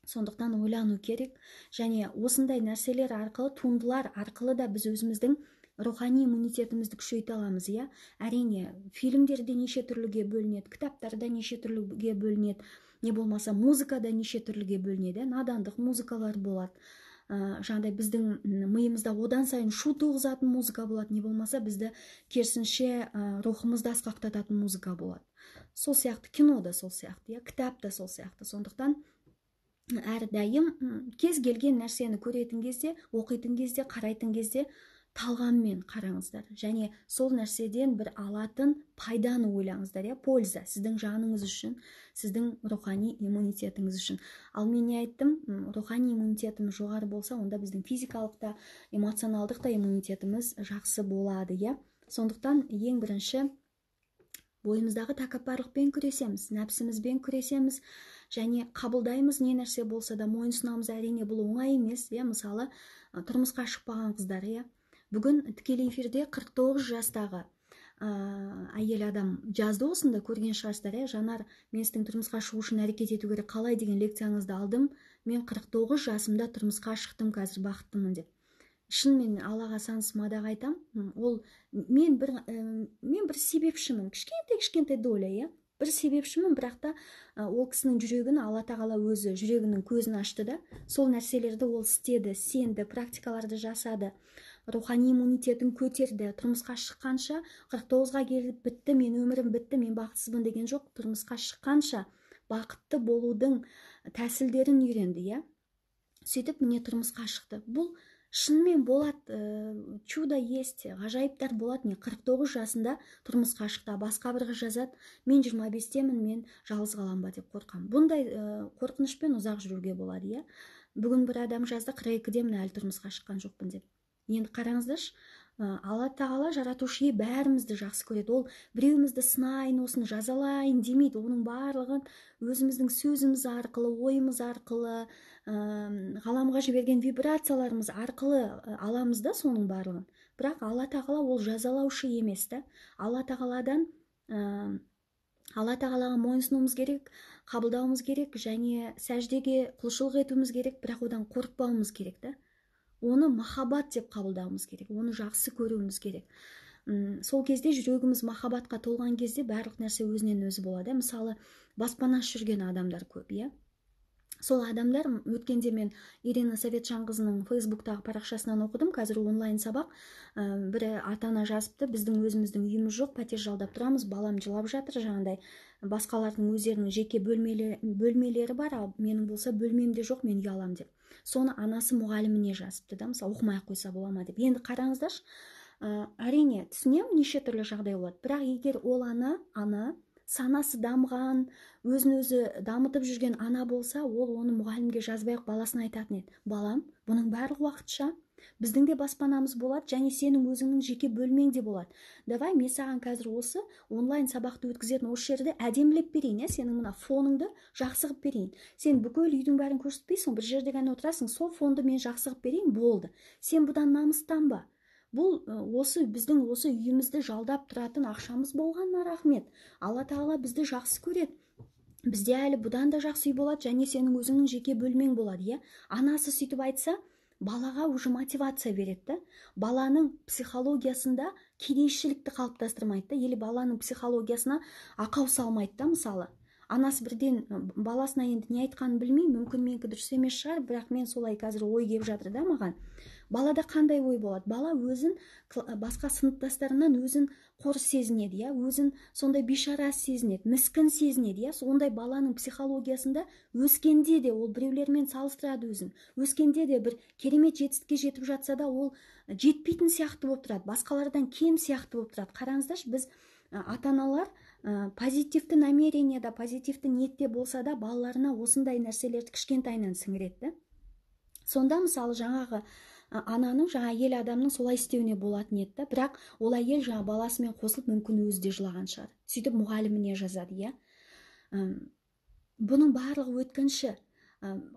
Сондықтан ойлану керек. Және осындай нәрселер арқылы, туындылар арқылы да біз өзіміздің рухани иммунитетімізді күшейте аламыз, иә. Әрине, фильмдер де неше түрліге бөлінеді, кітаптар да неше түрліге бөлінеді, не болмаса музыка да неше түрліге бөлінеді. Надандық музыкалар болады, жаңағыдай біздің миымызда одан сайын шу туғызатын музыка болады, не болмаса бізді керісінше рухымызды асқақтататын музыка болады. Сол сияқты кино да сол сияқты, иә, кітап та сол сияқты. Сондықтан әрдайым кез келген нәрсені көретін кезде, оқитын кезде, қарайтын кезде талғаммен қараңыздар және сол нәрседен бір алатын пайданы ойлаңыздар, иә. Польза сіздің жаныңыз үшін, сіздің рухани иммунитетіңіз үшін. Ал мен не айттым? Рухани иммунитетіміз жоғары болса, онда біздің физикалық та, эмоционалдық та иммунитетіміз жақсы болады, иә. Сондықтан ең бірінші бойымыздағы тәкаппарлықпен күресеміз, нәпсімізбен күресеміз және қабылдаймыз, не нәрсе болса да мойынсұнамыз. Әрине, бұл оңай емес, иә. Мысалы, тұрмысқа шықпаған қыздар, иә. Бүгін тікелей эфирде 49 жастағы әйел адам жазды, осында көрген шығарсыздар, иә. «Жанар, мен сіздің «Тұрмысқа шығу үшін әрекет ету керек қалай» деген лекцияңызды алдым. Мен 49 жасымда тұрмысқа шықтым, қазір бақыттымын», — деп. Шынымен, Аллаға сансыз мадақ айтамын. Ол мен бір себепшімін, кішкентай кішкентай доля, иә, бір себепшімін. Бірақ та ол кісінің жүрегін Алла Тағала өзі жүрегінің көзін ашты да, сол нәрселерді ол істеді, сенді, практикаларды жасады, рухани иммунитетін көтерді. Тұрмысқа шыққанша, 49-ға келіп, «Бітті, мен өмірім бітті, мен бақытсызбын» деген жоқ. Тұрмысқа шыққанша бақытты болудың тәсілдерін үйренді, иә. Сөйтіп, міне, тұрмысқа шықты. Бұл шынымен болады, чудо есть, ғажайыптар болады. Міне, 49 жасында тұрмысқа шықты. Басқа бір қыз жазады: «Мен 25-темін, мен жалғыз қаламын ба деп қорқамын». Бұндай қорқынышпен ұзақ жүруге болады, иә. Бүгін бір адам жазды: «42-демін, әлі тұрмысқа шыққан жоқпын», — деп. Енді қараңыздаршы, Алла Тағала, жаратушы ие, бәрімізді жақсы көреді. Ол біреуімізді сынайын, осыны жазалайын демейді. Оның барлығын өзіміздің сөзіміз арқылы, ойымыз арқылы, ғаламға жіберген вибрацияларымыз арқылы аламыз да соның барлығын. Бірақ Алла Тағала ол жазалаушы емес та. Алла Тағалаға мойынсұнуымыз керек, қабылдауымыз керек және сәждеге құлшылық етуіміз керек, бірақ одан қорықпауымыз керек та. Оны махаббат деп қабылдауымыз керек, оны жақсы көруіміз керек. Сол кезде, жүрегіміз махаббатқа толған кезде, барлық нәрсе өзінен өзі болады. Мысалы, баспанасыз жүрген адамдар көп, иә. Сол адамдар, өткенде мен Ирина Советжанқызының Фейсбуктағы парақшасынан оқыдым, қазір онлайн сабақ. Бір ата ана жазыпты: «Біздің өзіміздің үйіміз жоқ, пәтер жалдап тұрамыз, балам жылап жатыр. Жаңағыдай басқалардың өздерінің жеке бөлмелері бар, ал менің болса бөлмем де жоқ, мен ұяламын», — деп. Соны анасы мұғаліміне жазыпты да, мысалы, «Оқымай ақ қойса бола ма?» деп. Енді қараңыздаршы, әрине, түсінемін, неше түрлі жағдай болады. Бірақ егер ол ана санасы дамыған, өзін өзі дамытып жүрген ана болса, ол оны мұғалімге жазбай ақ баласына айтатын еді: «Балам, бұның барлығы уақытша, біздің де баспанамыз болады және сенің өзіңнің жеке бөлмең де болады. Давай, мен саған қазір осы онлайн сабақты өткізетін осы жерді әдемілеп берейін, иә, сенің мына фоныңды жақсы қылып берейін. Сен бүкіл үйдің бәрін көрсетпейсің, бір жерде ғана отырасың. Сол фонды мен жақсы қылып берейін, болды. Сен бұдан намыстанба. Бұл осы біздің осы үйімізді жалдап тұратын ақшамыз болғанына рахмет. Алла Тағала бізді жақсы көреді. Бізде әлі бұдан да жақсы үй болады және сенің өзіңнің жеке бөлмең болады», иә. Анасы сөйтіп айтса, балаға уже мотивация береді да, баланың психологиясында кедейшілікті қалыптастырмайды да или баланың психологиясына ақау салмайды да. Мысалы, Анасы бірден баласына енді не айтқанын білмеймін, мүмкін менікі дұрыс емес шығар, бірақ мен солай қазір ой келіп жатыр да маған. Балада қандай ой болады? Бала өзін басқа сыныптастарынан өзін қор сезінеді, иә, өзін сондай бейшара сезінеді, міскін сезінеді, иә. Сондай баланың психологиясында өскенде де ол біреулермен салыстырады өзін. Өскенде де бір керемет жетістікке жетіп жатса да, ол жетпейтін сияқты болып тұрады, басқалардан кем сияқты болып тұрады. Қараңыздаршы, біз ата-аналар позитивті намерениеда, позитивті ниетте болса да, балаларына осындай нәрселерді кішкентайынан сіңіреді. Сонда мысалы жаңағы ананың, жаңа әйел адамның солай істеуіне болатын еді, бірақ ол әйел жаңа баласымен қосылып мүмкін өзі де жылаған шығар. Сөйтіп мұғаліміне жазады, иә. Бұның барлығы өткінші.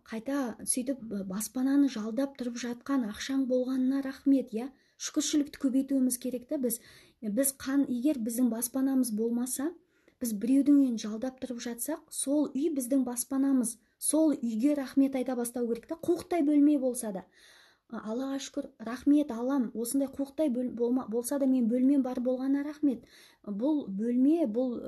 Қайта сөйтіп баспананы жалдап тұрып жатқан ақшаң болғанына рахмет, иә. Шүкіршілікті көбейтуіміз керек та біз. Біз егер біздің баспанамыз болмаса, біз біреудің үйін жалдап тұрып жатсақ, сол үй біздің баспанамыз, сол үйге рахмет айта бастау керек та, қуықтай бөлме болса да. Аллаға шүкір, рахмет Аллам, осындай қуықтай болса да мен бөлмем бар болғанына рахмет. Бұл бөлме, бұл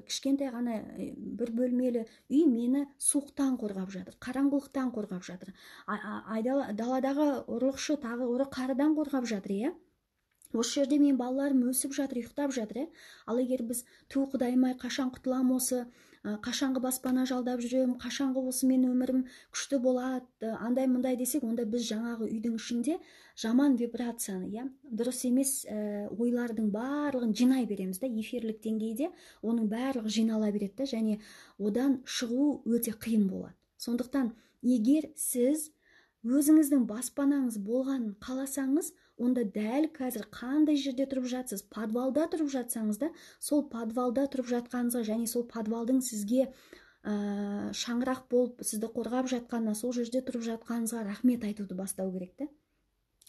кішкентай ғана бір бөлмелі үй мені суықтан қорғап жатыр, қараңғылықтан қорғап жатыр. Даладағы ұрлықшы тағы ұры қарыдан қорғап жатыр, иә. Осы жерде мен балаларым өсіп жатыр, ұйықтап жатыр, иә. Ал егер біз ту құдайым-ай, қашан құтылам осы, қашанғы баспана жалдап жүрем, қашанғы осы мен өмірім күшті болады, андай мындай десек, онда біз жаңағы үйдің ішінде жаман вибрацияны, иә, дұрыс емес ойлардың барлығын жинай береміз да, эфирлік деңгейде оның барлығы жинала береді да, және одан шығу өте қиын болады. Сондықтан егер сіз өзіңіздің баспанаңыз болғанын қаласаңыз, онда дәл қазір қандай жерде тұрып жатсыз, подвалда тұрып жатсаңыз да, сол подвалда тұрып жатқаныңызға және сол подвалдың сізге шаңырақ болып сізді қорғап жатқанына, сол жерде тұрып жатқаныңызға рахмет айтуды бастау керек та.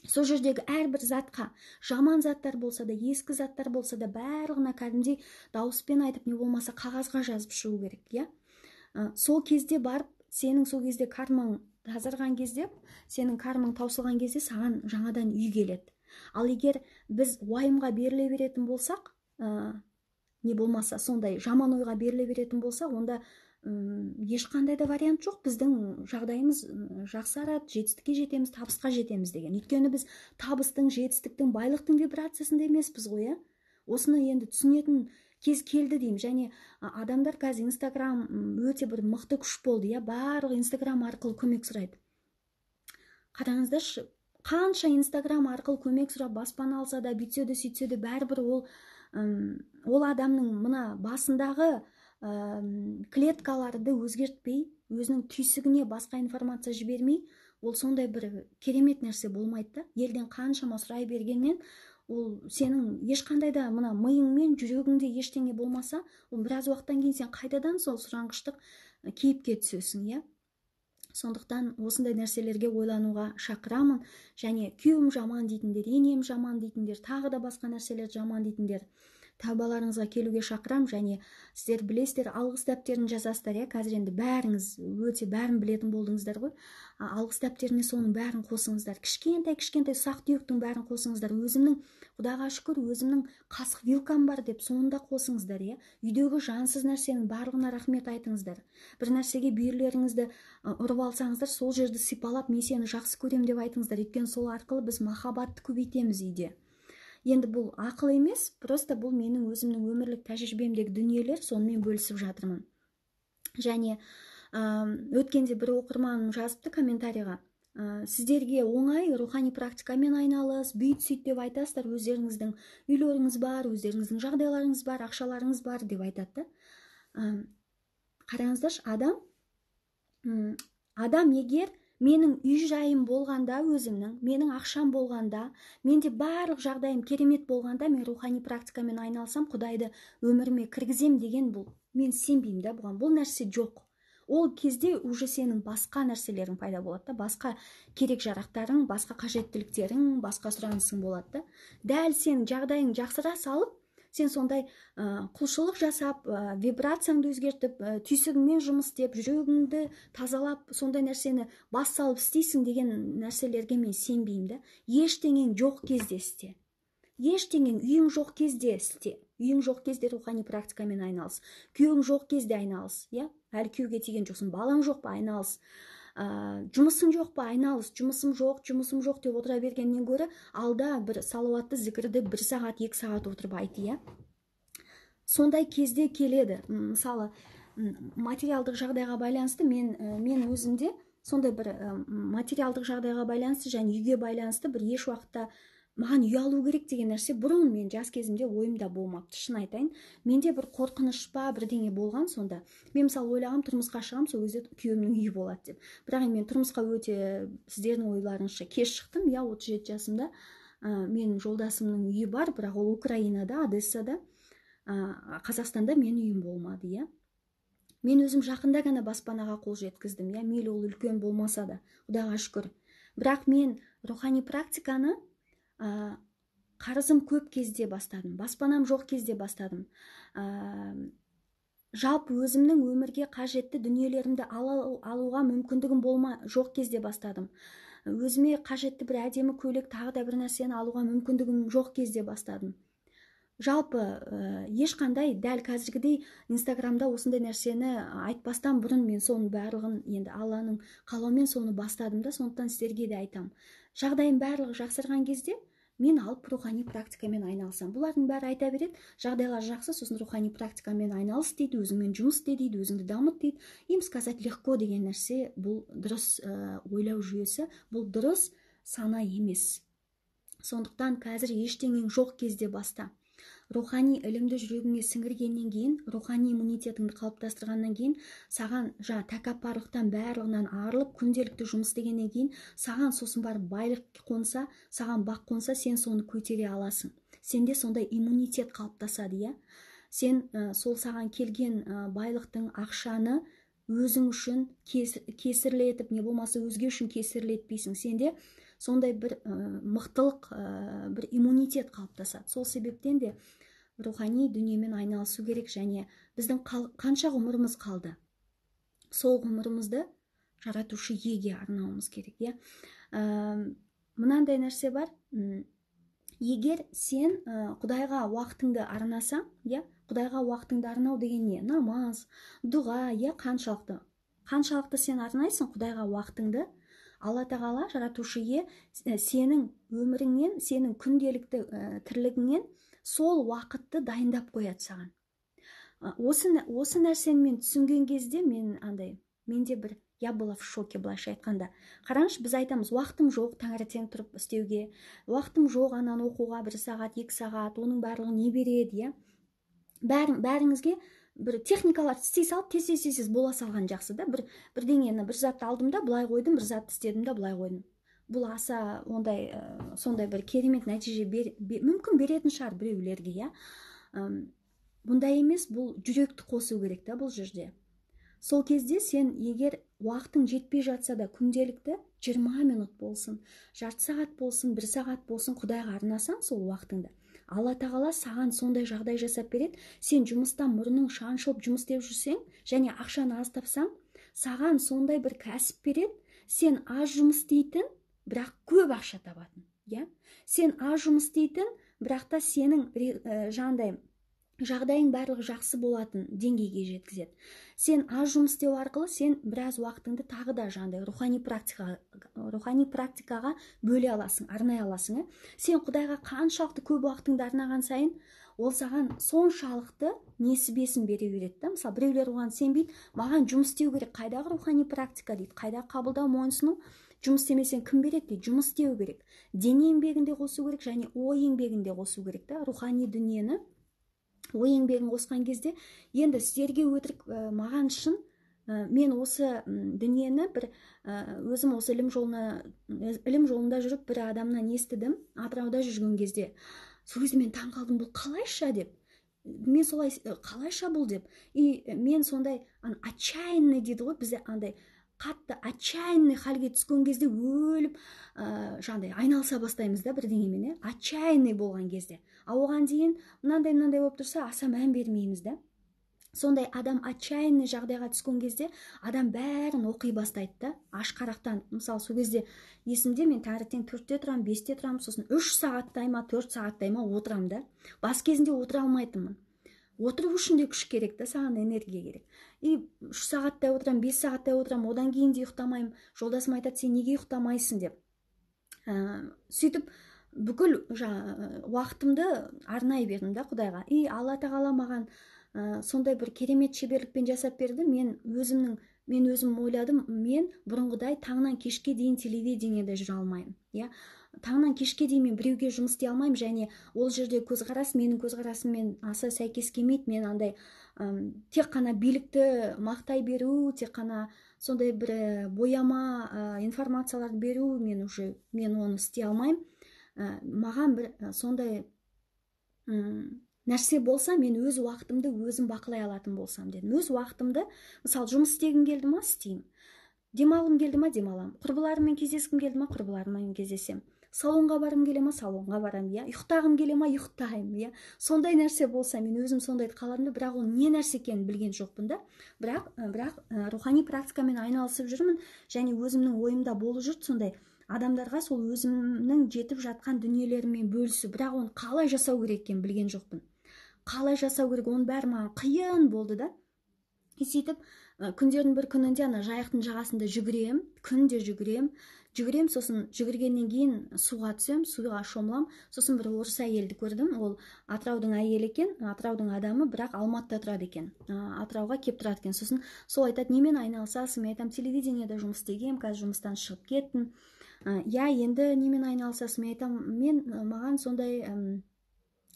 Сол жердегі әрбір затқа, жаман заттар болса да, ескі заттар болса да, барлығына кәдімгідей дауыспен айтып, не болмаса қағазға жазып шығу керек, иә. Сол кезде барып, сенің сол кезде кармаң тазарған кезде, сенің кармаң таусылған кезде саған жаңадан үй келеді. Ал егер біз уайымға беріле беретін болсақ, не болмаса сондай жаман ойға беріле беретін болсақ, онда ешқандай да вариант жоқ. Біздің жағдайымыз жақсарады, жетістікке жетеміз, табысқа жетеміз деген. Өйткені біз табыстың, жетістіктің, байлықтың вибрациясында емеспіз ғой, иә. Осыны енді түсінетін кез келді деймін. Және адамдар қазір Инстаграм өте бір мықты күш болды, иә, барлығы Инстаграм арқылы көмек сұрайды. Қараңыздаршы, қанша Инстаграм арқылы көмек сұрап баспана алса да, бүйтсе де, сөйтсе де, бәрібір ол адамның мына басындағы клеткаларды өзгертпей, өзінің түйсігіне басқа информация жібермей, ол сондай бір керемет нәрсе болмайды да. Елден қаншама сұрай бергеннен, ол сенің ешқандай да мына миың мен жүрегіңде ештеңе болмаса, ол біраз уақыттан кейін сен қайтадан сол сұранғыштық кейіпке түсесің, иә. Сондықтан осындай нәрселерге ойлануға шақырамын. Және күйеуім жаман дейтіндер, енем жаман дейтіндер, тағы да басқа нәрселер жаман дейтіндер, тәубаларыңызға келуге шақырам. Және сіздер білесіздер, алғыс дәптерін жазасыздар, иә. Қазір енді бәріңіз өте бәрін білетін болдыңыздар ғой. Алғыс дәптеріне соның бәрін қосыңыздар. Кішкентай кішкентай ұсақ түйектің бәрін қосыңыздар. Өзімнің, Құдайға шүкір, өзімнің қасық вилкам бар деп соны да қосыңыздар, иә. Үйдегі жансыз нәрсенің барлығына рахмет айтыңыздар. Бір нәрсеге бүйірлеріңізді ұрып алсаңыздар, сол жерді сипалап, мен сені жақсы көрем деп айтыңыздар. Өйткені сол арқылы біз махаббатты көбейтеміз үйде. Енді бұл ақыл емес, просто бұл менің өзімнің өмірлік тәжірибемдегі дүниелер, сонымен бөлісіп жатырмын. Және өткенде бір оқырманым жазыпты комментарийға, сіздерге оңай рухани практикамен айналыс, бүйт сөйт деп айтасыздар, өздеріңіздің үйлеріңіз бар, өздеріңіздің жағдайларыңыз бар, ақшаларыңыз бар деп айтады да. Қараңыздаршы, адам егер менің үй жайым болғанда, өзімнің, менің ақшам болғанда, менде барлық жағдайым керемет болғанда, мен рухани практикамен айналсам, Құдайды өміріме кіргізем деген, бұл мен сенбеймін да бұған, бұл нәрсе жоқ. Ол кезде уже сенің басқа нәрселерің пайда болады да, басқа керек жарақтарың, басқа қажеттіліктерің, басқа сұранысың болады да. Дәл сенің жағдайың жақсыра салып, сен сондай құлшылық жасап, вибрацияңды өзгертіп, түйсігіңмен жұмыс істеп, жүрегіңді тазалап, сондай нәрсені бас салып істейсің деген нәрселерге мен сенбеймін да. Ештеңең жоқ кезде істе. Ештеңең, үйің жоқ кезде істе. Үйің жоқ кезде рухани практикамен айналыс. Күйеуің жоқ кезде айналыс, иә? Әлі күйеуге тиген жоқсың, балаң жоқ па, айналыс. Жұмысың жоқ па, айналыс. Жұмысым жоқ, жұмысым жоқ деп отыра бергеннен гөрі алда бір салауатты зікірді 1 сағат, 2 сағат отырып айт, иә? Сондай кезде келеді. Мысалы, материалдық жағдайға байланысты мен өзімде сондай бір материалдық жағдайға байланысты және үйге байланысты бір еш уақытта маған үй алу керек деген нәрсе бұрын мен жас кезімде ойымда болмапты, шын айтайын. Менде бір қорқыныш па бірдеңе болған сонда. Мен мысалы ойлағам, тұрмысқа шығам, сол кезде күйеуімнің үйі болады деп. Бірақ енді мен тұрмысқа өте сіздердің ойларыңызша кеш шықтым, иә, 37 жасымда. Менің жолдасымның үйі бар, бірақ ол Украинада, Одессада. Қазақстанда менің үйім болмады, иә. Мен өзім жақында ғана баспанаға қол жеткіздім, иә, мейлі ол үлкен болмаса да, Құдайға шүкір. Бірақ мен рухани практиканы қарызым көп кезде бастадым, баспанам жоқ кезде бастадым. Жалпы өзімнің өмірге қажетті дүниелерімді алуға мүмкіндігім жоқ кезде бастадым. Өзіме қажетті бір әдемі көйлек, тағы да бір нәрсені алуға мүмкіндігім жоқ кезде бастадым. Жалпы ешқандай дәл қазіргідей Инстаграмда осындай нәрсені айтпастан бұрын мен соның барлығын енді Алланың қалауымен соны бастадым да, сондықтан сіздерге де айтамын. Жағдайым барлығы жақсарған кезде мен алып рухани практикамен айналысамын. Бұлардың бәрі айта береді, жағдайлар жақсы, сосын рухани практикамен айналыс дейді, өзіңмен жұмыс істе дейді, өзіңді дамыт дейді. Им сказать легко деген нәрсе бұл дұрыс ойлау жүйесі, бұл дұрыс сана емес. Сондықтан қазір ештеңең жоқ кезде баста. Рухани ілімді жүрегіңе сіңіргеннен кейін, рухани иммунитетіңді қалыптастырғаннан кейін, саған жаңа тәкаппарлықтан барлығынан арылып, күнделікті жұмыс істегеннен кейін, саған сосын барып байлық қонса, саған бақ қонса, сен соны көтере аласың. Сенде сондай иммунитет қалыптасады, иә? Сен сол саған келген байлықтың ақшаны өзің үшін кесірлетіп, не болмаса өзге үшін кесірлетпейсің. Сенде сондай бір мықтылық, бір иммунитет қалыптасады. Сол себептен де рухани дүниемен айналысу керек. Және біздің қанша ғұмырымыз қалды, сол ғұмырымызды жаратушы иеге арнауымыз керек, иә? Мынандай нәрсе бар. Егер сен Құдайға уақытыңды арнасаң, иә, Құдайға уақытыңды арнау деген не? Намаз, дұға, иә, қаншалықты сен арнайсың Құдайға уақытыңды, Алла Тағала, жаратушы ие, сенің өміріңнен, сенің күнделікті тірлігіңнен сол уақытты дайындап қояды саған. Осы нәрсені мен түсінген кезде мен андай, менде бір, я была в шоке, былайша айтқанда. Қараңызшы, біз айтамыз, уақытым жоқ таңертең тұрып істеуге, уақытым жоқ ананы оқуға 1 сағат, 2 сағат, оның барлығы не береді, иә? Бәріңізге бір техникалар істей салып, тез-тез бола салған жақсы да. Бірдеңені, бір затты алдым да былай қойдым, бір затты істедім да былай қойдым. Бұл аса ондай, сондай бір керемет нәтиже мүмкін беретін шығар біреулерге, иә. Бұндай емес, бұл жүректі қосу керек та бұл жерде. Сол кезде сен егер уақытың жетпей жатса да күнделікті 20 минут болсын, жарты сағат болсын, 1 сағат болсын Құдайға арнасаң сол уақытыңды, Алла Тағала саған сондай жағдай жасап береді. Сен жұмыста мұрның шаншылып жұмыс істеп жүрсең және ақшаны аз тапсаң, саған сондай бір кәсіп береді. Сен аз жұмыс істейтін, бірақ көп ақша табатын, иә? Сен аз жұмыс істейтін, бірақ та сенің жаңағыдай жағдайың барлығы жақсы болатын деңгейге жеткізеді. Сен аз жұмыс істеу арқылы сен біраз уақытыңды тағы да жаңағыдай рухани практикаға бөле аласың, арнай аласың, ә? Сен Құдайға қаншалықты көп уақытыңды арнаған сайын, ол саған соншалықты несібесін бере береді да. Мысалы, біреулер оған сенбейді, маған жұмыс істеу керек, қайдағы рухани практика дейді, қайдағы қабылдау, мойынсыну, жұмыс істемесең кім береді дейді. Жұмыс істеу керек, дене еңбегін де қосу керек және ой еңбегін де қосу керек та. Рухани дүниені ой еңбегін қосқан кезде, енді сіздерге өтірік, маған шын, мен осы дүниені бір, өзім осы ілім жолында жүріп бір адамнан естідім, Атырауда жүрген кезде. Сол кезде мен таң қалдым, бұл қалайша деп. Мен солай, қалайша бұл деп. И мен сондай, отчаянный дейді ғой, бізде андай қатты отчаянный халге түскен кезде өліп, жаңағыдай айналыса бастаймыз да бірдеңемен, ә? Отчаянный болған кезде. А оған дейін мынандай-мынандай болып тұрса, аса мән бермейміз да. Сондай адам отчаянный жағдайға түскен кезде адам бәрін оқи бастайды да, ашқарақтанып. Мысалы, сол кезде есімде, мен таңертең 4-те тұрамын, 5-те тұрамын, сосын 3 сағаттай ма, 4 сағаттай ма отырамын да. Бас кезінде отыра алмайтынмын. Отыру үшін де күш керек та, саған энергия керек. И 3 сағаттай отырамын, 5 сағаттай отырамын, одан кейін де ұйықтамаймын. Жолдасым айтады: «Сен неге ұйықтамайсың?» – деп. Сөйтіп бүкіл жаңа уақытымды арнай бердім да Құдайға. И Алла Тағала маған сондай бір керемет шеберлікпен жасап берді. Мен өзім ойладым: мен бұрынғыдай таңнан кешке дейін телевидениеде жүре алмаймын, иә, таңнан кешке дейін мен біреуге жұмыс істей алмаймын. Және ол жерде көзқарас менің көзқарасыммен аса сәйкес келмейді. Мен андай тек қана билікті мақтай беру, тек қана сондай бір бояма информацияларды беру, мен уже, мен оны істей алмаймын. Маған бір сондай нәрсе болса, мен өз уақытымды өзім бақылай алатын болсам дедім. Өз уақытымды, мысалы, жұмыс істегім келді ма, істеймін, демалғым келді ма, демаламын, құрбыларыммен кездескім келді ма, құрбыларыммен кездесемін, салонға барғым келе ма, салонға барамын, иә, ұйықтағым келе ма, ұйықтаймын, иә. Сондай нәрсе болса, мен өзім сондайды қаладым да. Бірақ ол не нәрсе екенін білген жоқпын да. Бірақ рухани практикамен айналысып жүрмін және өзімнің ойымда болып жүрді сондай адамдарға сол өзімнің жетіп жатқан дүниелеріммен бөлісу. Бірақ оны қалай жасау керек екенін білген жоқпын. Қалай жасау керек, оның бәрі маған қиын болды да. И сөйтіп күндердің бір күнінде ана Жайықтың жағасында жүгірем, күнде жүгірем, жүгірем. Сосын жүгіргеннен кейін суға түсем, суға шомыламын. Сосын бір орыс әйелді көрдім. Ол Атыраудың әйелі екен, Атыраудың адамы, бірақ Алматыда тұрады екен, Атырауға келіп тұрады екен. Сосын сол айтады: «Немен айналысасың?» Мен айтамын: «Телевидениеде жұмыс істегенмін, қазір жұмыстан шығып кеттім». «Иә, енді немен айналысасың?» Мен айтамын: «Мен, маған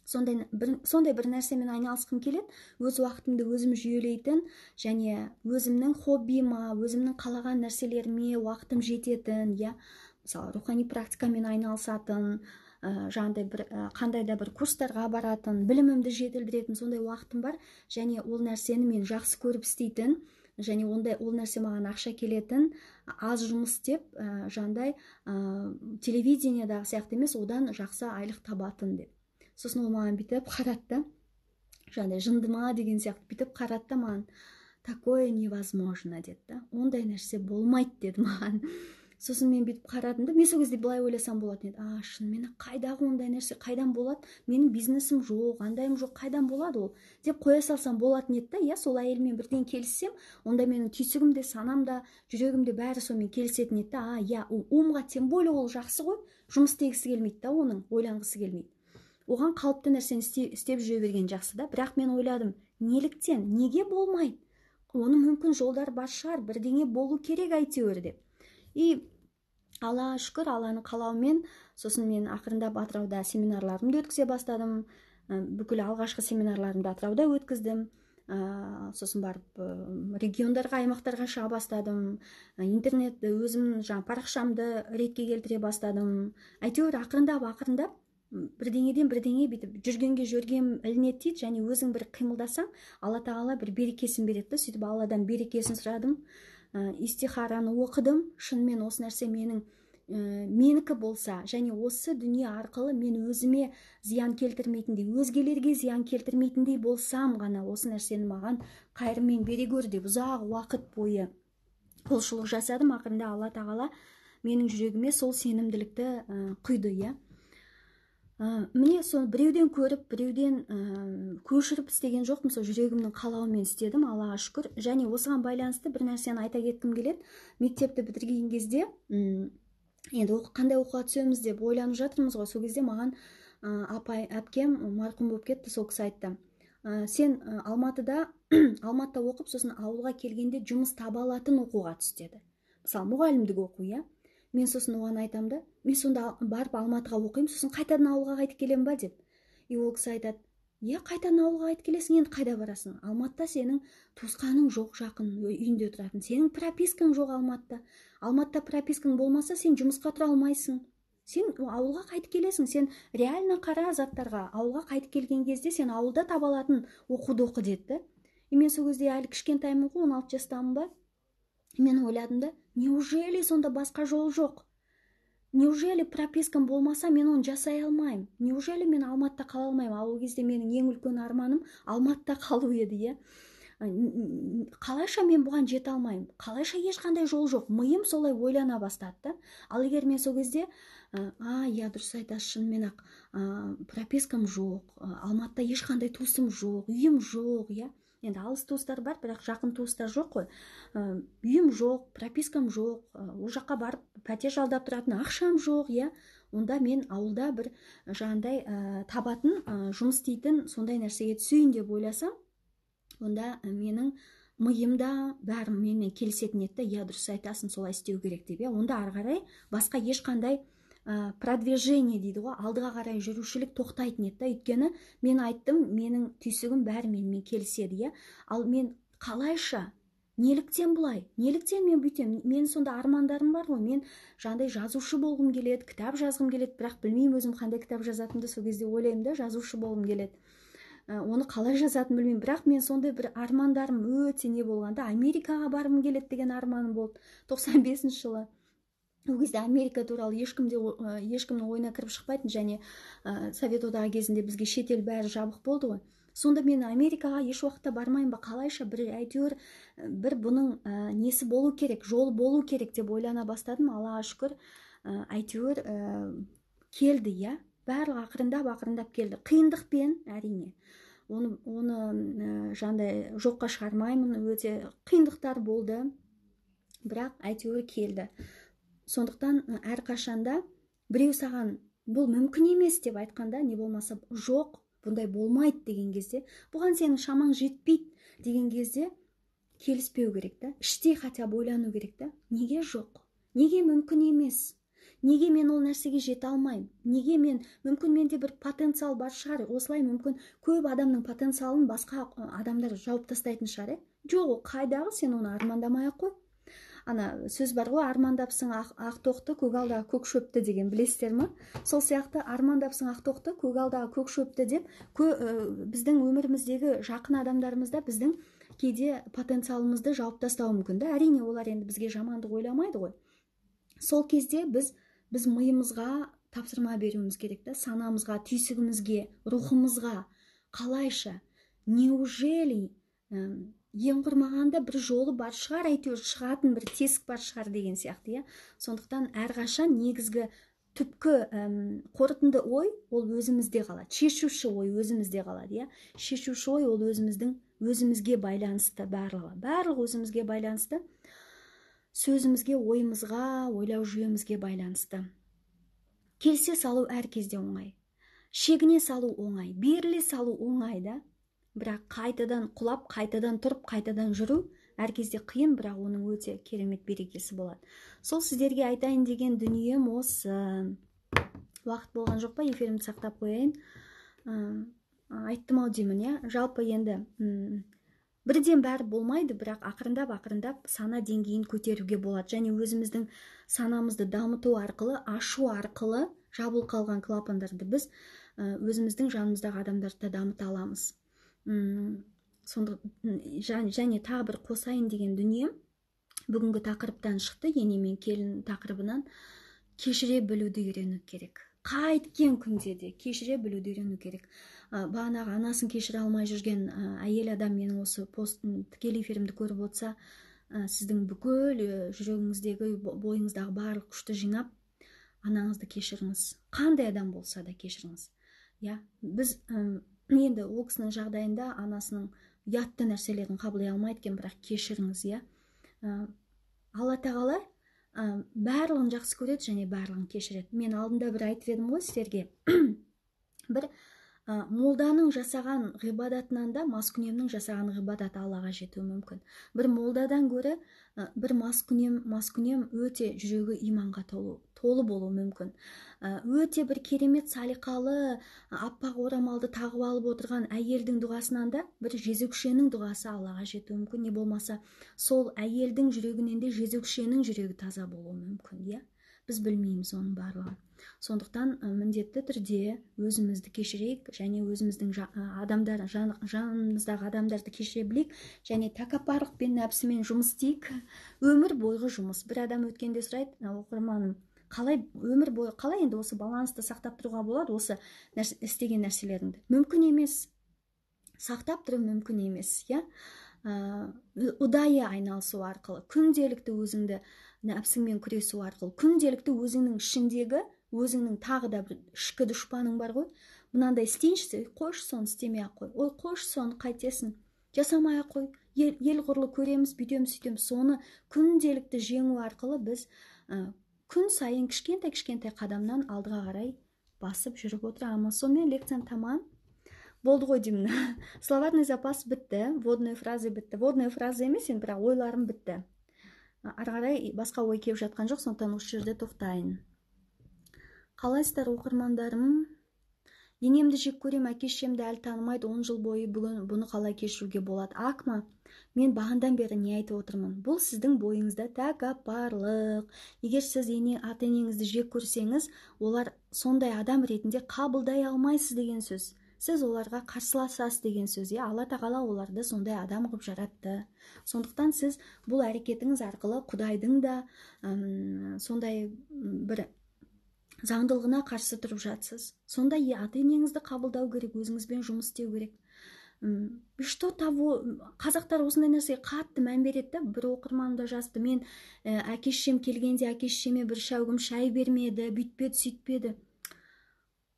сондай бір нәрсемен айналысқым келеді, өз уақытымды өзім жүйелейтін және өзімнің хоббиіма, өзімнің қалаған нәрселеріме уақытым жететін, иә, мысалы, рухани практикамен айналысатын, жаңағыдай бір қандай да бір курстарға баратын, білімімді жетілдіретін сондай уақытым бар және ол нәрсені мен жақсы көріп істейтін және ондай ол нәрсе маған ақша келетін, аз жұмыс істеп, жаңағыдай телевидениедағы сияқты емес, одан жақсы айлық табатын», – деп. Сосын ол маған бүйтіп қарады да, жаңағыдай жынды ма деген сияқты бүйтіп қарады да, маған: «Такое невозможно», – деді да, «Ондай нәрсе болмайды», – деді маған. Сосын мен бүйтіп қарадым да. Мен сол кезде былай ойласам болатын еді: «А, шынымен қайдағы ондай нәрсе қайдан болады? Менің бизнесім жоқ, андайым жоқ, қайдан болады ол?» – деп қоя салсам болатын еді да, иә. Сол әйелмен бірден келіссем, онда менің түйсігім де, санам да, жүрегім де, бәрі сонымен келісетін еді да. А, иә, умға тем более ол жақсы ғой, жұмыс істегісі келмейді да, оның ойланғысы келмейді, оған қалыпты нәрсені істеп жүре берген жақсы да. Бірақ мен ойладым: неліктен, неге болмайды? Оның мүмкін жолдар бар шығар, бірдеңе болу керек әйтеуір деп. И Аллаға шүкір, Алланың қалауымен сосын мен ақырындап Атырауда семинарларымды өткізе бастадым. Бүкіл алғашқы семинарларымды Атырауда өткіздім. Сосын барып региондарға, аймақтарға шыға бастадым, интернет, өзімнің жаңа парақшамды ретке келтіре бастадым. Әйтеуір ақырындап, ақырындап, бірдеңеден бірдеңе, бүйтіп жүргенге жөргем ілінеді дейді. Және өзің бір қимылдасаң, Алла Тағала бір берекесін береді да. Сөйтіп Алладан берекесін сұрадым, истихараны оқыдым. Шынымен осы нәрсе менің менікі болса және осы дүние арқылы мен өзіме зиян келтірмейтіндей, өзгелерге зиян келтірмейтіндей болсам ғана, осы нәрсені маған қайырымен бере гөр деп ұзақ уақыт бойы құлшылық жасадым. Ақырында Алла Тағала менің жүрегіме сол сенімділікті құйды, иә. Міне, сол біреуден көріп, біреуден көшіріп істеген жоқпын, сол жүрегімнің қалауымен істедім, Аллаға шүкір. Және осыған байланысты бір нәрсені айта кеткім келеді. Мектепті бітірген кезде енді қандай оқуға түсеміз деп ойланып жатырмыз ғой. Сол кезде маған апай, әпкем марқұм болып кетті, сол кісі айтты: «Сен Алматыда оқып, сосын ауылға келгенде жұмыс таба алатын оқуға түс», – деді. Мысалы, мұғалімдік оқу, иә. Мен сосын оған айтамын да: «Мен сонда барып Алматыға оқимын, сосын қайтадан ауылға қайтып келемін ба?» – деп. И ол кісі айтады: «Иә, қайтадан ауылға қайтып келесің, енді қайда барасың? Алматыда сенің туысқаның жоқ, жақын үйінде тұратын, сенің пропискаң жоқ Алматыда. Алматыда пропискаң болмаса, сен жұмысқа тұра алмайсың, сен ауылға қайтып келесің. Сен реально қара заттарға, ауылға қайтып келген кезде сен ауылда таба алатын оқуды оқы», – деді да. И мен сол кезде әлі кішкентаймын ғой, 16 жастамын ба. Мен ойладым да: неужели сонда басқа жол жоқ? Неужели пропискам болмаса, мен оны жасай алмаймын? Неужели мен Алматыда қала алмаймын? Ал ол кезде менің ең үлкен арманым Алматыда қалу еді, иә. Қалайша мен бұған жете алмаймын, қалайша ешқандай жол жоқ, миым солай ойлана бастады да. Ал егер мен сол кезде иә, дұрыс айтасыз, шынымен ақ пропискам жоқ, Алматыда ешқандай туысым жоқ, үйім жоқ, иә, енді алыс туыстар бар, бірақ жақын туыстар жоқ қой, үйім жоқ, пропискам жоқ, ол жаққа барып пәтер жалдап тұратын ақшам жоқ, иә, онда мен ауылда бір жаңағындай табатын, жұмыс істейтін сондай нәрсеге түсейін деп ойласам, онда менің миым да бәрі менімен келісетін еді да, иә, дұрыс айтасың, солай істеу керек деп, иә. Онда ары қарай басқа ешқандай продвижение дейді ғой, алдыға қарай жүрушілік тоқтайтын еді да, өйткені мен айттым, менің түйсігім бәрі менімен келіседі, иә. Ал мен қалайша, неліктен бұлай, неліктен мен бүйтемін, менің сонда армандарым бар ғой, мен жаңағыдай жазушы болғым келеді, кітап жазғым келеді, бірақ білмеймін өзім қандай кітап жазатынымды, сол кезде ойлаймын да, жазушы болғым келеді, оны қалай жазатынымды білмеймін, бірақ мен сондай бір армандарым өте не болғанда, Америкаға барғым келеді деген арманым болды 95 жылы. Ол кезде Америка туралы ешкім де, ешкімнің ойына кіріп шықпайтын, және Совет Одағы кезінде бізге шетел бәрі жабық болды ғой. Сонда мен Америкаға еш уақытта бармаймын ба, қалайша, бір әйтеуір бір бұның несі болу керек, жолы болу керек деп ойлана бастадым. Аллаға шүкір, әйтеуір келді, иә, барлығы ақырындап ақырындап келді, қиындықпен әрине, оны жаңағыдай жоққа шығармаймын, өте қиындықтар болды, бірақ әйтеуір келді. Сондықтан әрқашанда біреу саған бұл мүмкін емес деп айтқанда, не болмаса жоқ, бұндай болмайды деген кезде, бұған сенің шамаң жетпейді деген кезде келіспеу керек та, іштей хотя бы ойлану керек та, неге жоқ, неге мүмкін емес, неге мен ол нәрсеге жете алмаймын, неге мен, мүмкін менде бір потенциал бар шығар, осылай мүмкін көп адамның потенциалын басқа адамдар жауып тастайтын шығар, жоқ, ол қайдағы, сен оны армандамай ақ қой. Ана сөз бар ғой, армандапсың ақ тоқты, көгалдағы көк шөпті деген, білесіздер ма? Сол сияқты армандапсың ақ тоқты, көгалдағы көк шөпті деп, біздің өміріміздегі жақын адамдарымыз да біздің кейде потенциалымызды жауып тастауы мүмкін да. Әрине, олар енді бізге жамандық ойламайды ғой. Сол кезде біз миымызға тапсырма беруіміз керек та, санамызға, түйсігімізге, рухымызға. Қалайша, неужели ең құрмағанда бір жолы бар шығар, әйтеуір шығатын бір тесік бар шығар деген сияқты, иә. Сондықтан әрқашан негізгі түпкі қорытынды ой ол өзімізде қалады, шешуші ой өзімізде қалады, иә. Шешуші ой ол өзіміздің, өзімізге байланысты, барлығы өзімізге байланысты, сөзімізге, ойымызға, ойлау жүйемізге байланысты. Келсе салу әр кезде оңай, шегіне салу оңай, беріле салу оңай да, бірақ қайтадан құлап, қайтадан тұрып, қайтадан жүру әр кезде қиын, бірақ оның өте керемет берекесі болады. Сол сіздерге айтайын деген дүнием осы. Уақыт болған жоқ па, эфирімді сақтап қояйын. Айттым ау деймін, иә. Жалпы енді бірден бәрі болмайды, бірақ ақырындап ақырындап сана деңгейін көтеруге болады. Және өзіміздің санамызды дамыту арқылы, ашу арқылы жабылып қалған клапандарды біз өзіміздің жанымыздағы адамдарды да дамыта аламыз. Сонда және тағы бір қосайын деген дүнием бүгінгі тақырыптан шықты, ене мен келін тақырыбынан. Кешіре білуді үйрену керек. Қайткен күнде де кешіре білуді үйрену керек. Бағанағы анасын кешіре алмай жүрген әйел адам менің осы посттың тікелей эфирімді көріп отырса, сіздің бүкіл жүрегіңіздегі, бойыңыздағы барлық күшті жинап, анаңызды кешіріңіз. Қандай адам болса да кешіріңіз. Иә, біз енді ол кісінің жағдайында анасының ұятты нәрселерін қабылдай алмайды екен, бірақ кешіріңіз, иә. Алла тағала барлығын жақсы көреді және барлығын кешіреді. Мен алдында бір айтып едім ғой сіздерге. Бір молданың жасаған ғибадатынан да маскүнемнің жасаған ғибадаты Аллаға жетуі мүмкін. Бір молдадан гөрі бір маскүнем өте жүрегі иманға толы болуы мүмкін. Өте бір керемет салиқалы аппақ орамалды тағып алып отырған әйелдің дұғасынан да бір жезөкшенің дұғасы Аллаға жетуі мүмкін. Не болмаса сол әйелдің жүрегінен де жезөкшенің жүрегі таза болуы мүмкін, иә. Біз білмейміз оның барлығын. Сондықтан міндетті түрде өзімізді кешірейік және өзіміздің адамдар, жанымыздағы адамдарды кешіре білейік және тәкаппарлық пен нәпсімен жұмыс істейік. Өмір бойғы жұмыс. Бір адам өткенде сұрайды, оқырманым, қалай өмір бойы, қалай енді осы балансты сақтап тұруға болады, осы істеген нәрселеріңді? Мүмкін емес. Сақтап тұру мүмкін емес, иә. ұдайы айналысу арқылы, күнделікті өзіңді нәпсіңмен күресу арқылы, күнделікті өзіңнің ішіндегі, өзіңнің тағы да бір ішкі дұшпаның бар ғой. Мынандай істейінші, қойшы соны істемей ақ қой, ой қойшы соны қайтесің, жасамай ақ қой, ел құрлы көреміз, бүйтеміз, сөйтеміз. Соны күнделікті жеңу арқылы біз күн сайын кішкентай-кішкентай қадамнан алдыға қарай басып жүріп отырамыз. Сонымен лекциям тамам болды ғой деймін. Словарный запас бітті, вводные фразы бітті. Вводные фразы емес енді, бірақ ойларым бітті. Ары қарай басқа ой келіп жатқан жоқ, сондықтан осы жерде тоқтайын. Қалайсыздар, оқырмандарым? Енемді жек көрем, әке шешемді әлі танымайды, 10 жыл бойы бүгін бұны қалай кешіруге болады? Акма, мен бағандан бері не айтып отырмын? Бұл сіздің бойыңызда тәкаппарлық. Егер сіз ата-енеңізді жек көрсеңіз, олар сондай адам ретінде қабылдай алмайсыз деген сөз. Сіз оларға қарсыласасыз деген сөз. Алла тағала оларды сондай адам қылып жаратты. Сондықтан сіз бұл әрекетіңіз арқылы Құдайдың да сондай бір заңдылығына қарсы тұрып жатсыз. Сонда ата-енеңізді қабылдау керек, өзіңізбен жұмыс істеу керек. Что того, қазақтар осындай нәрсеге қатты мән береді да. Бір оқырманым да жазды, мен әке шешем келгенде әке шешеме бір шәугім шай бермеді, бүйтпеді, сөйтпеді.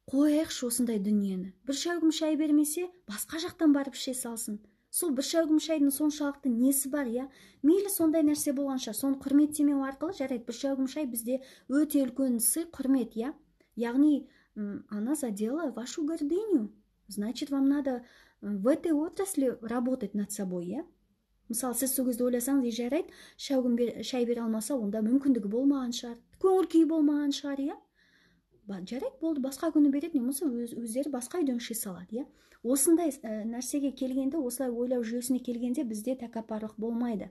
Қояйықшы осындай дүниені. Бір шәугім шай бермесе, басқа жақтан барып іше салсын. Сол бір шәугім шайдың соншалықты несі бар, я? Мейлі сондай нәрсе болғанша, соны құрметтемеу арқылы, жарайды, бір шәугім шай бізде өте үлкен сый, құрмет, я? Яғни, она задела вашу гордыню. Значит, вам надо в этой отрасли работать над собой, я? Мысалы, сіз сол кезде ойласаңыз, жарайды, шәугім шай бере алмаса, онда мүмкіндігі болмаған шығар, көңіл күйі болмаған шығар, я? Жарайды, болды, басқа күні береді, не болмаса өздері басқа үйден іше салады, иә. Осындай нәрсеге келгенде, осылай ойлау жүйесіне келгенде бізде тәкаппарлық болмайды.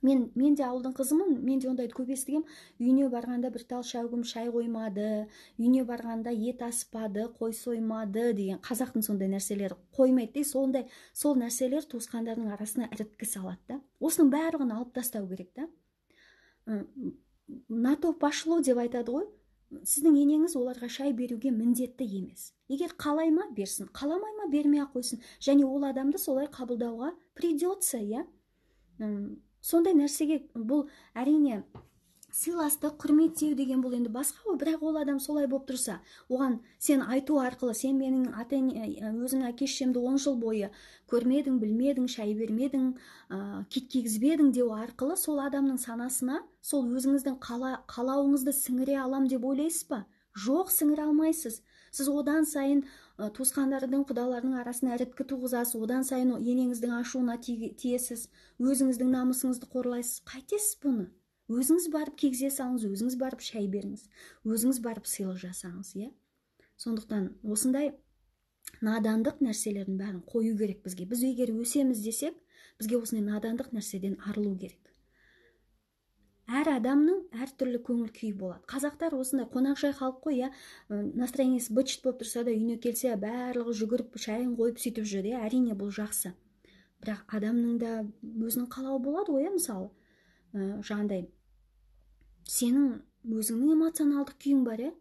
Мен де ауылдың қызымын, мен де ондайды көп естігем. Үйіне барғанда бір тал шәугім шай қоймады, үйіне барғанда ет аспады, қой соймады деген қазақтың сондай нәрселері қоймайды де, сондай сол нәрселер туысқандардың арасына іріткі салады да. Осының барлығын алып тастау керек та. На то пошло деп айтады ғой. Сіздің енеңіз оларға шай беруге міндетті емес. Егер қалай ма берсін, қаламай ма бермей ақ қойсын. Және ол адамды солай қабылдауға придется, иә. Сондай нәрсеге бұл әрине сыйластық, құрметтеу деген бұл енді басқа ғой, бірақ ол адам солай болып тұрса, оған сен айту арқылы, сен менің өзімнің әке шешемді 10 жыл бойы көрмедің, білмедің, шай бермедің, кит кигізбедің деу арқылы сол адамның санасына сол өзіңіздің қалауыңызды сіңіре алам деп ойлайсыз ба? Жоқ, сіңіре алмайсыз. Сіз одан сайын туысқандардың, құдалардың арасына іріткі туғызасыз, одан сайын енеңіздің ашуына тиесіз, өзіңіздің намысыңызды қорлайсыз. Қайтесіз бұны? Өзіңіз барып кигізе салыңыз, өзіңіз барып шай беріңіз, өзіңіз барып сыйлық жасаңыз, иә? Сондықтан осындай надандық нәрселердің бәрін қою керек бізге. Біз егер өсеміз десек, бізге осындай надандық нәрседен арылу керек. Әр адамның әртүрлі көңіл күйі болады. Қазақтар осындай қонақжай халық қой, иә? Настроениесі быт-шыт болып тұрса да үйіне келсе, барлығы жүгіріп шайын қойып сөйтіп жүр, иә? Әрине бұл жақсы. Бірақ адамның да өзінің қалауы болады ғой, иә, мысалы. Жаңағындай сенің өзіңнің эмоционалдық күйің бар, иә?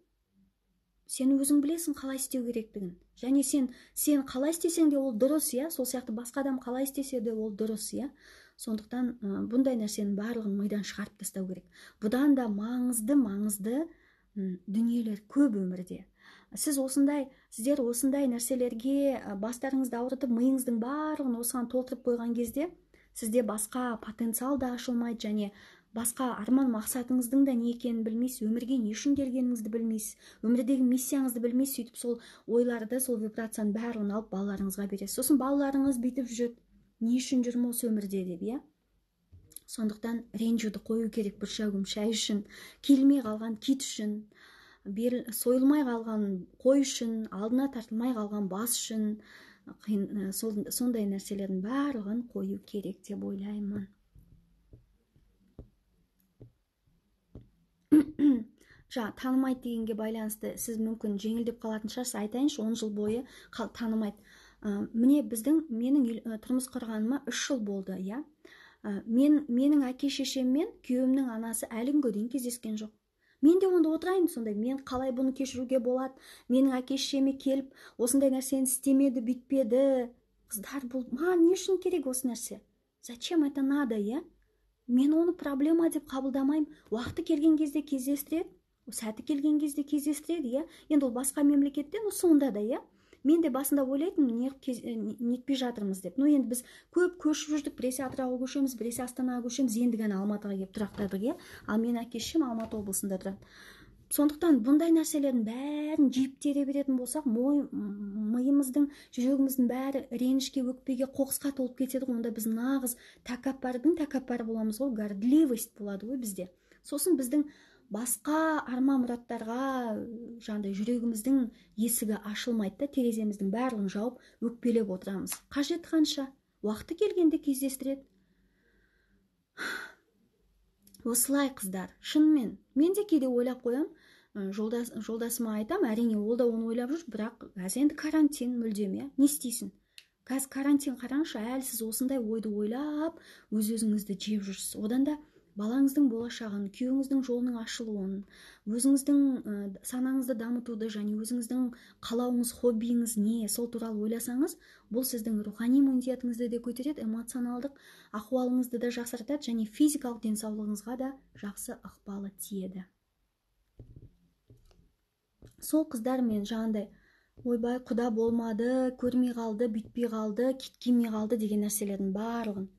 Сен өзің білесің қалай істеу керектігін. Және сен қалай істесең де ол дұрыс, иә? Сол сияқты басқа адам қалай істесе де ол дұрыс, иә? Сондықтан бұндай нәрсенің барлығын мидан шығарып тастау керек. Бұдан да маңызды дүниелер көп өмірде. Сіздер осындай нәрселерге бастарыңызды ауыртып, миыңыздың барлығын осыған толтырып қойған кезде сізде басқа потенциал да ашылмайды, және басқа арман мақсатыңыздың да не екенін білмейсіз, өмірге не үшін келгеніңізді білмейсіз, өмірдегі миссияңызды білмейсіз. Сөйтіп сол ойларды, сол вибрацияның барлығын алып балаларыңызға бересіз. Сосын балаларыңыз бүйтіп жүреді, не үшін жүрмін осы өмірде деп, иә? Сондықтан ренжуді қою керек. Бір шәугім шай үшін, келмей қалған кит үшін, сойылмай қалған қой үшін, алдына тартылмай қалған бас үшін, сондай нәрселердің барлығын қою керек деп ойлаймын. Танымайды дегенге байланысты сіз мүмкін жеңілдеп қалатын шығарсыз. Айтайыншы, 10 жыл бойы танымайды. Міне менің тұрмыс құрғаныма 3 жыл болды, иә? Менің әке шешем мен күйеуімнің анасы әлі күнге дейін кездескен жоқ. Мен де онда отырайын сондай, мен қалай бұны кешіруге болады? Менің әке шешеме келіп осындай нәрсені істемеді, бүйтпеді. Қыздар, бұл маған не үшін керек осы нәрсе? Зачем это надо, иә? Мен оны проблема деп қабылдамаймын. Уақыты келген кезде кездестіреді, сәті келген кезде кездестіреді, иә? Енді ол басқа мемлекеттен, сонда да, иә? Мен де басында ойлайтынмын, нетпей жатырмыз деп. Но енді біз көп көшіп жүрдік, біресе Атырауға көшеміз, біресе Астанаға көшеміз, енді ғана Алматыға келіп тұрақтадық, иә? Ал менің әке шешем Алматы облысында тұрады. Сондықтан бұндай нәрселердің бәрін жиып тере беретін болсақ, миымыздың, жүрегіміздің бәрі ренішке, өкпеге, қоқысқа толып кетеді ғой. Онда біз нағыз тәкаппардың тәкаппары боламыз ғой, гордливость болады ғой бізде. Сосын біздің басқа арман мұраттарға жаңағыдай жүрегіміздің есігі ашылмайды да, тереземіздің барлығын жауып өкпелеп отырамыз. Қажет қанша, уақыты келгенде кездестіреді. Осылай, қыздар, шынымен мен де кейде ойлап қоям, жолдасыма айтам, әрине ол да оны ойлап жүр, бірақ қазір енді карантин мүлдем, иә, не істейсің? Қазір карантин, қараңызшы, әлі сіз осындай ойды ойлап өз-өзіңізді жеп жүрсіз. Одан да балаңыздың болашағын, күйеуіңіздің жолының ашылуын, өзіңіздің санаңызды дамытуды және өзіңіздің қалауыңыз, хоббиіңіз не, сол туралы ойласаңыз, бұл сіздің рухани иммунитетіңізді де көтереді, эмоционалдық ахуалыңызды да жақсартады және физикалық денсаулығыңызға да жақсы ықпалы тиеді. Сол қыздар мен жаңағындай ойбай құда болмады, көрмей қалды, бүйтпей қалды, кит кимей қалды деген нәрселердің барлығын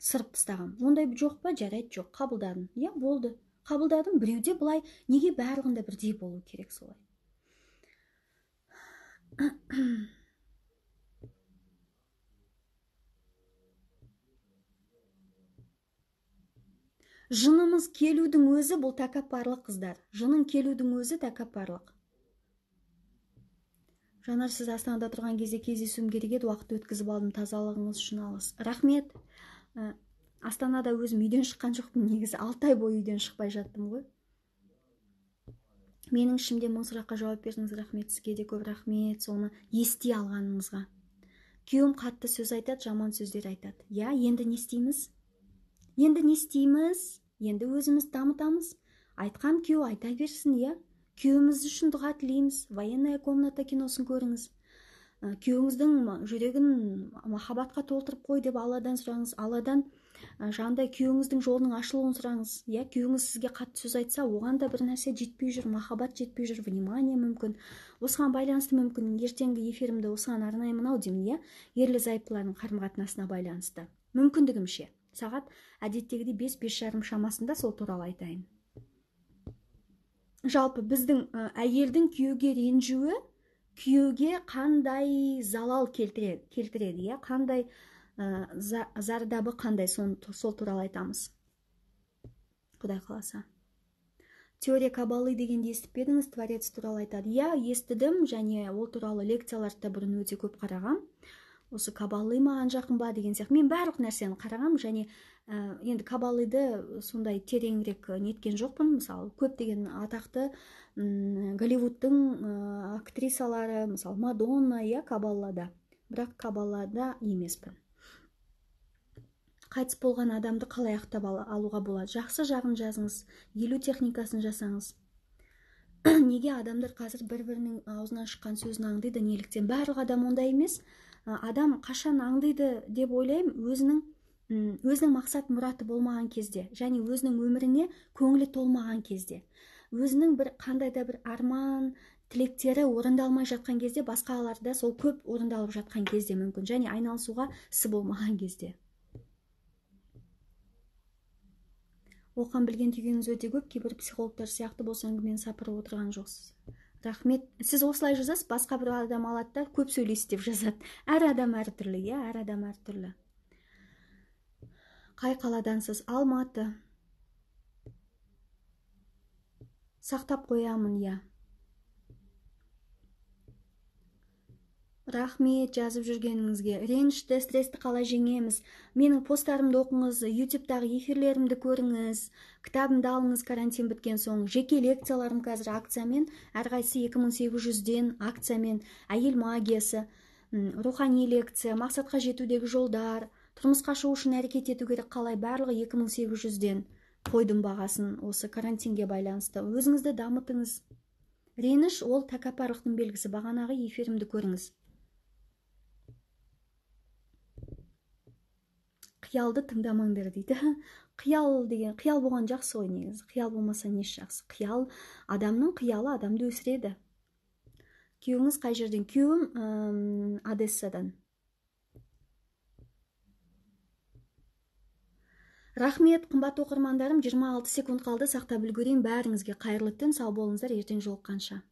сырып тастағам. Ондай жоқ па? Жарайды, жоқ, қабылдадым. Иә, болды. Қабылдадым. Біреуде былай, неге барлығында бірдей болу керек солай? Жынымыз келудің өзі бұл тәкаппарлық, қыздар. Жының келудің өзі тәкаппарлық. Жанар, сіз Астанада тұрған кезде кездесуім керек еді, уақыт өткізіп алдым, тазалығыңыз үшін алғыс. Рахмет. Астанада өзім үйден шыққан жоқпын, негізі 6 ай бойы үйден шықпай жаттым ғой. Менің ішімде мың сұраққа жауап бердіңіз, рахмет сізге де көп рахмет, соны ести алғаныңызға. Күйеуім қатты сөз айтады, жаман сөздер айтады. Я, енді не істейміз? Енді не істейміз? Енді өзіміз дамытамыз. Айтқан күйеу айта берсін, иә? Күйеуіміз үшін дұға тілейміз. Военная комната киносын көріңіз. Күйеуіңіздің жүрегін махаббатқа толтырып қой деп Алладан сұраңыз. Алладан жаңағыдай күйеуіңіздің жолының ашылуын сұраңыз. Иә, күйеуіңіз сізге қатты сөз айтса, оған да бір нәрсе жетпей жүр, махаббат жетпей жүр, внимание мүмкін. Осыған байланысты мүмкін ертеңгі эфирімді осыған арнаймын ау деймін, иә, ерлі зайыптылардың қарым-қатынасына байланысты. Мүмкіндігімше сағат әдеттегідей 5-5:30 шамасында сол туралы айтайын. Жалпы біздің әйелдің күйеуге ренжуі күйеуге қандай залал келтіреді, иә, қандай зардабы қандай, сол туралы айтамыз. Құдай қаласа. Теория кабалы дегенді естіп пе едіңіз? Творец туралы айтады. Иә, естідім және ол туралы лекцияларды бұрын өте көп қарағам. Осы кабалы маған жақын ба деген сияқты. Мен барлық нәрсені қарағам және енді кабалыды сондай тереңірек неткен жоқпын. Мысалы, көптеген атақты Голливудтың актрисалары, мысалы, Мадонна, иә, кабалада. Бірақ кабалада емеспін. Қайтыс болған адамды қалай ақтап алуға болады? Жақсы жағын жазыңыз, елу техникасын жасаңыз. Неге адамдар қазір бір-бірінің аузынан шыққан сөзін аңдиды? Неліктен? Барлық адам ондай емес. Адам қашан аңдиды деп ойлаймын, өзінің мақсат мұраты болмаған кезде және өзінің өміріне көңілі толмаған кезде, өзінің бір қандай да бір арман тілектері орындалмай жатқан кезде, басқаларда сол көп орындалып жатқан кезде мүмкін, және айналысуға ісі болмаған кезде. Оқыған білген түйгеніңіз өте көп, кейбір психологтар сияқты бос әңгімені сапырып отырған жоқсыз. Рахмет. Сіз осылай жазасыз, басқа бір адам алады да көп сөйлейсіз деп жазады. Әр адам әртүрлі, иә, әр адам әртүрлі. Қай қаладансыз? Алматы. Сақтап қоямын, иә. Рахмет жазып жүргеніңізге. Ренішті, стрессті қалай жеңеміз? Менің посттарымды оқыңыз, YouTube-тағы эфирлерімді көріңіз, кітабымды алыңыз карантин біткен соң. Жеке лекцияларым қазір акциямен, әрқайсысы 2800-ден акциямен, әйел магиясы, рухани лекция, мақсатқа жетудегі жолдар, тұрмысқа шығу үшін әрекет ету керек қалай, барлығы 2800-ден қойдым бағасын осы карантинге байланысты. Өзіңізді дамытыңыз. Реніш ол тәкаппарлықтың белгісі. Бағанағы эфирімді көріңіз. Қиялды тыңдамаңдар дейді. Қиял деген, қиял болған жақсы ғой негізі. Қиял болмаса несі жақсы? Қиял, адамның қиялы адамды өсіреді. Күйеуіңіз қай жерден? Күйеуім Одессадан. Рахмет, қымбатты оқырмандарым, 26 секунд қалды, сақтап үлгерейін. Бәріңізге қайырлы түн, сау болыңыздар, ертең жолыққанша.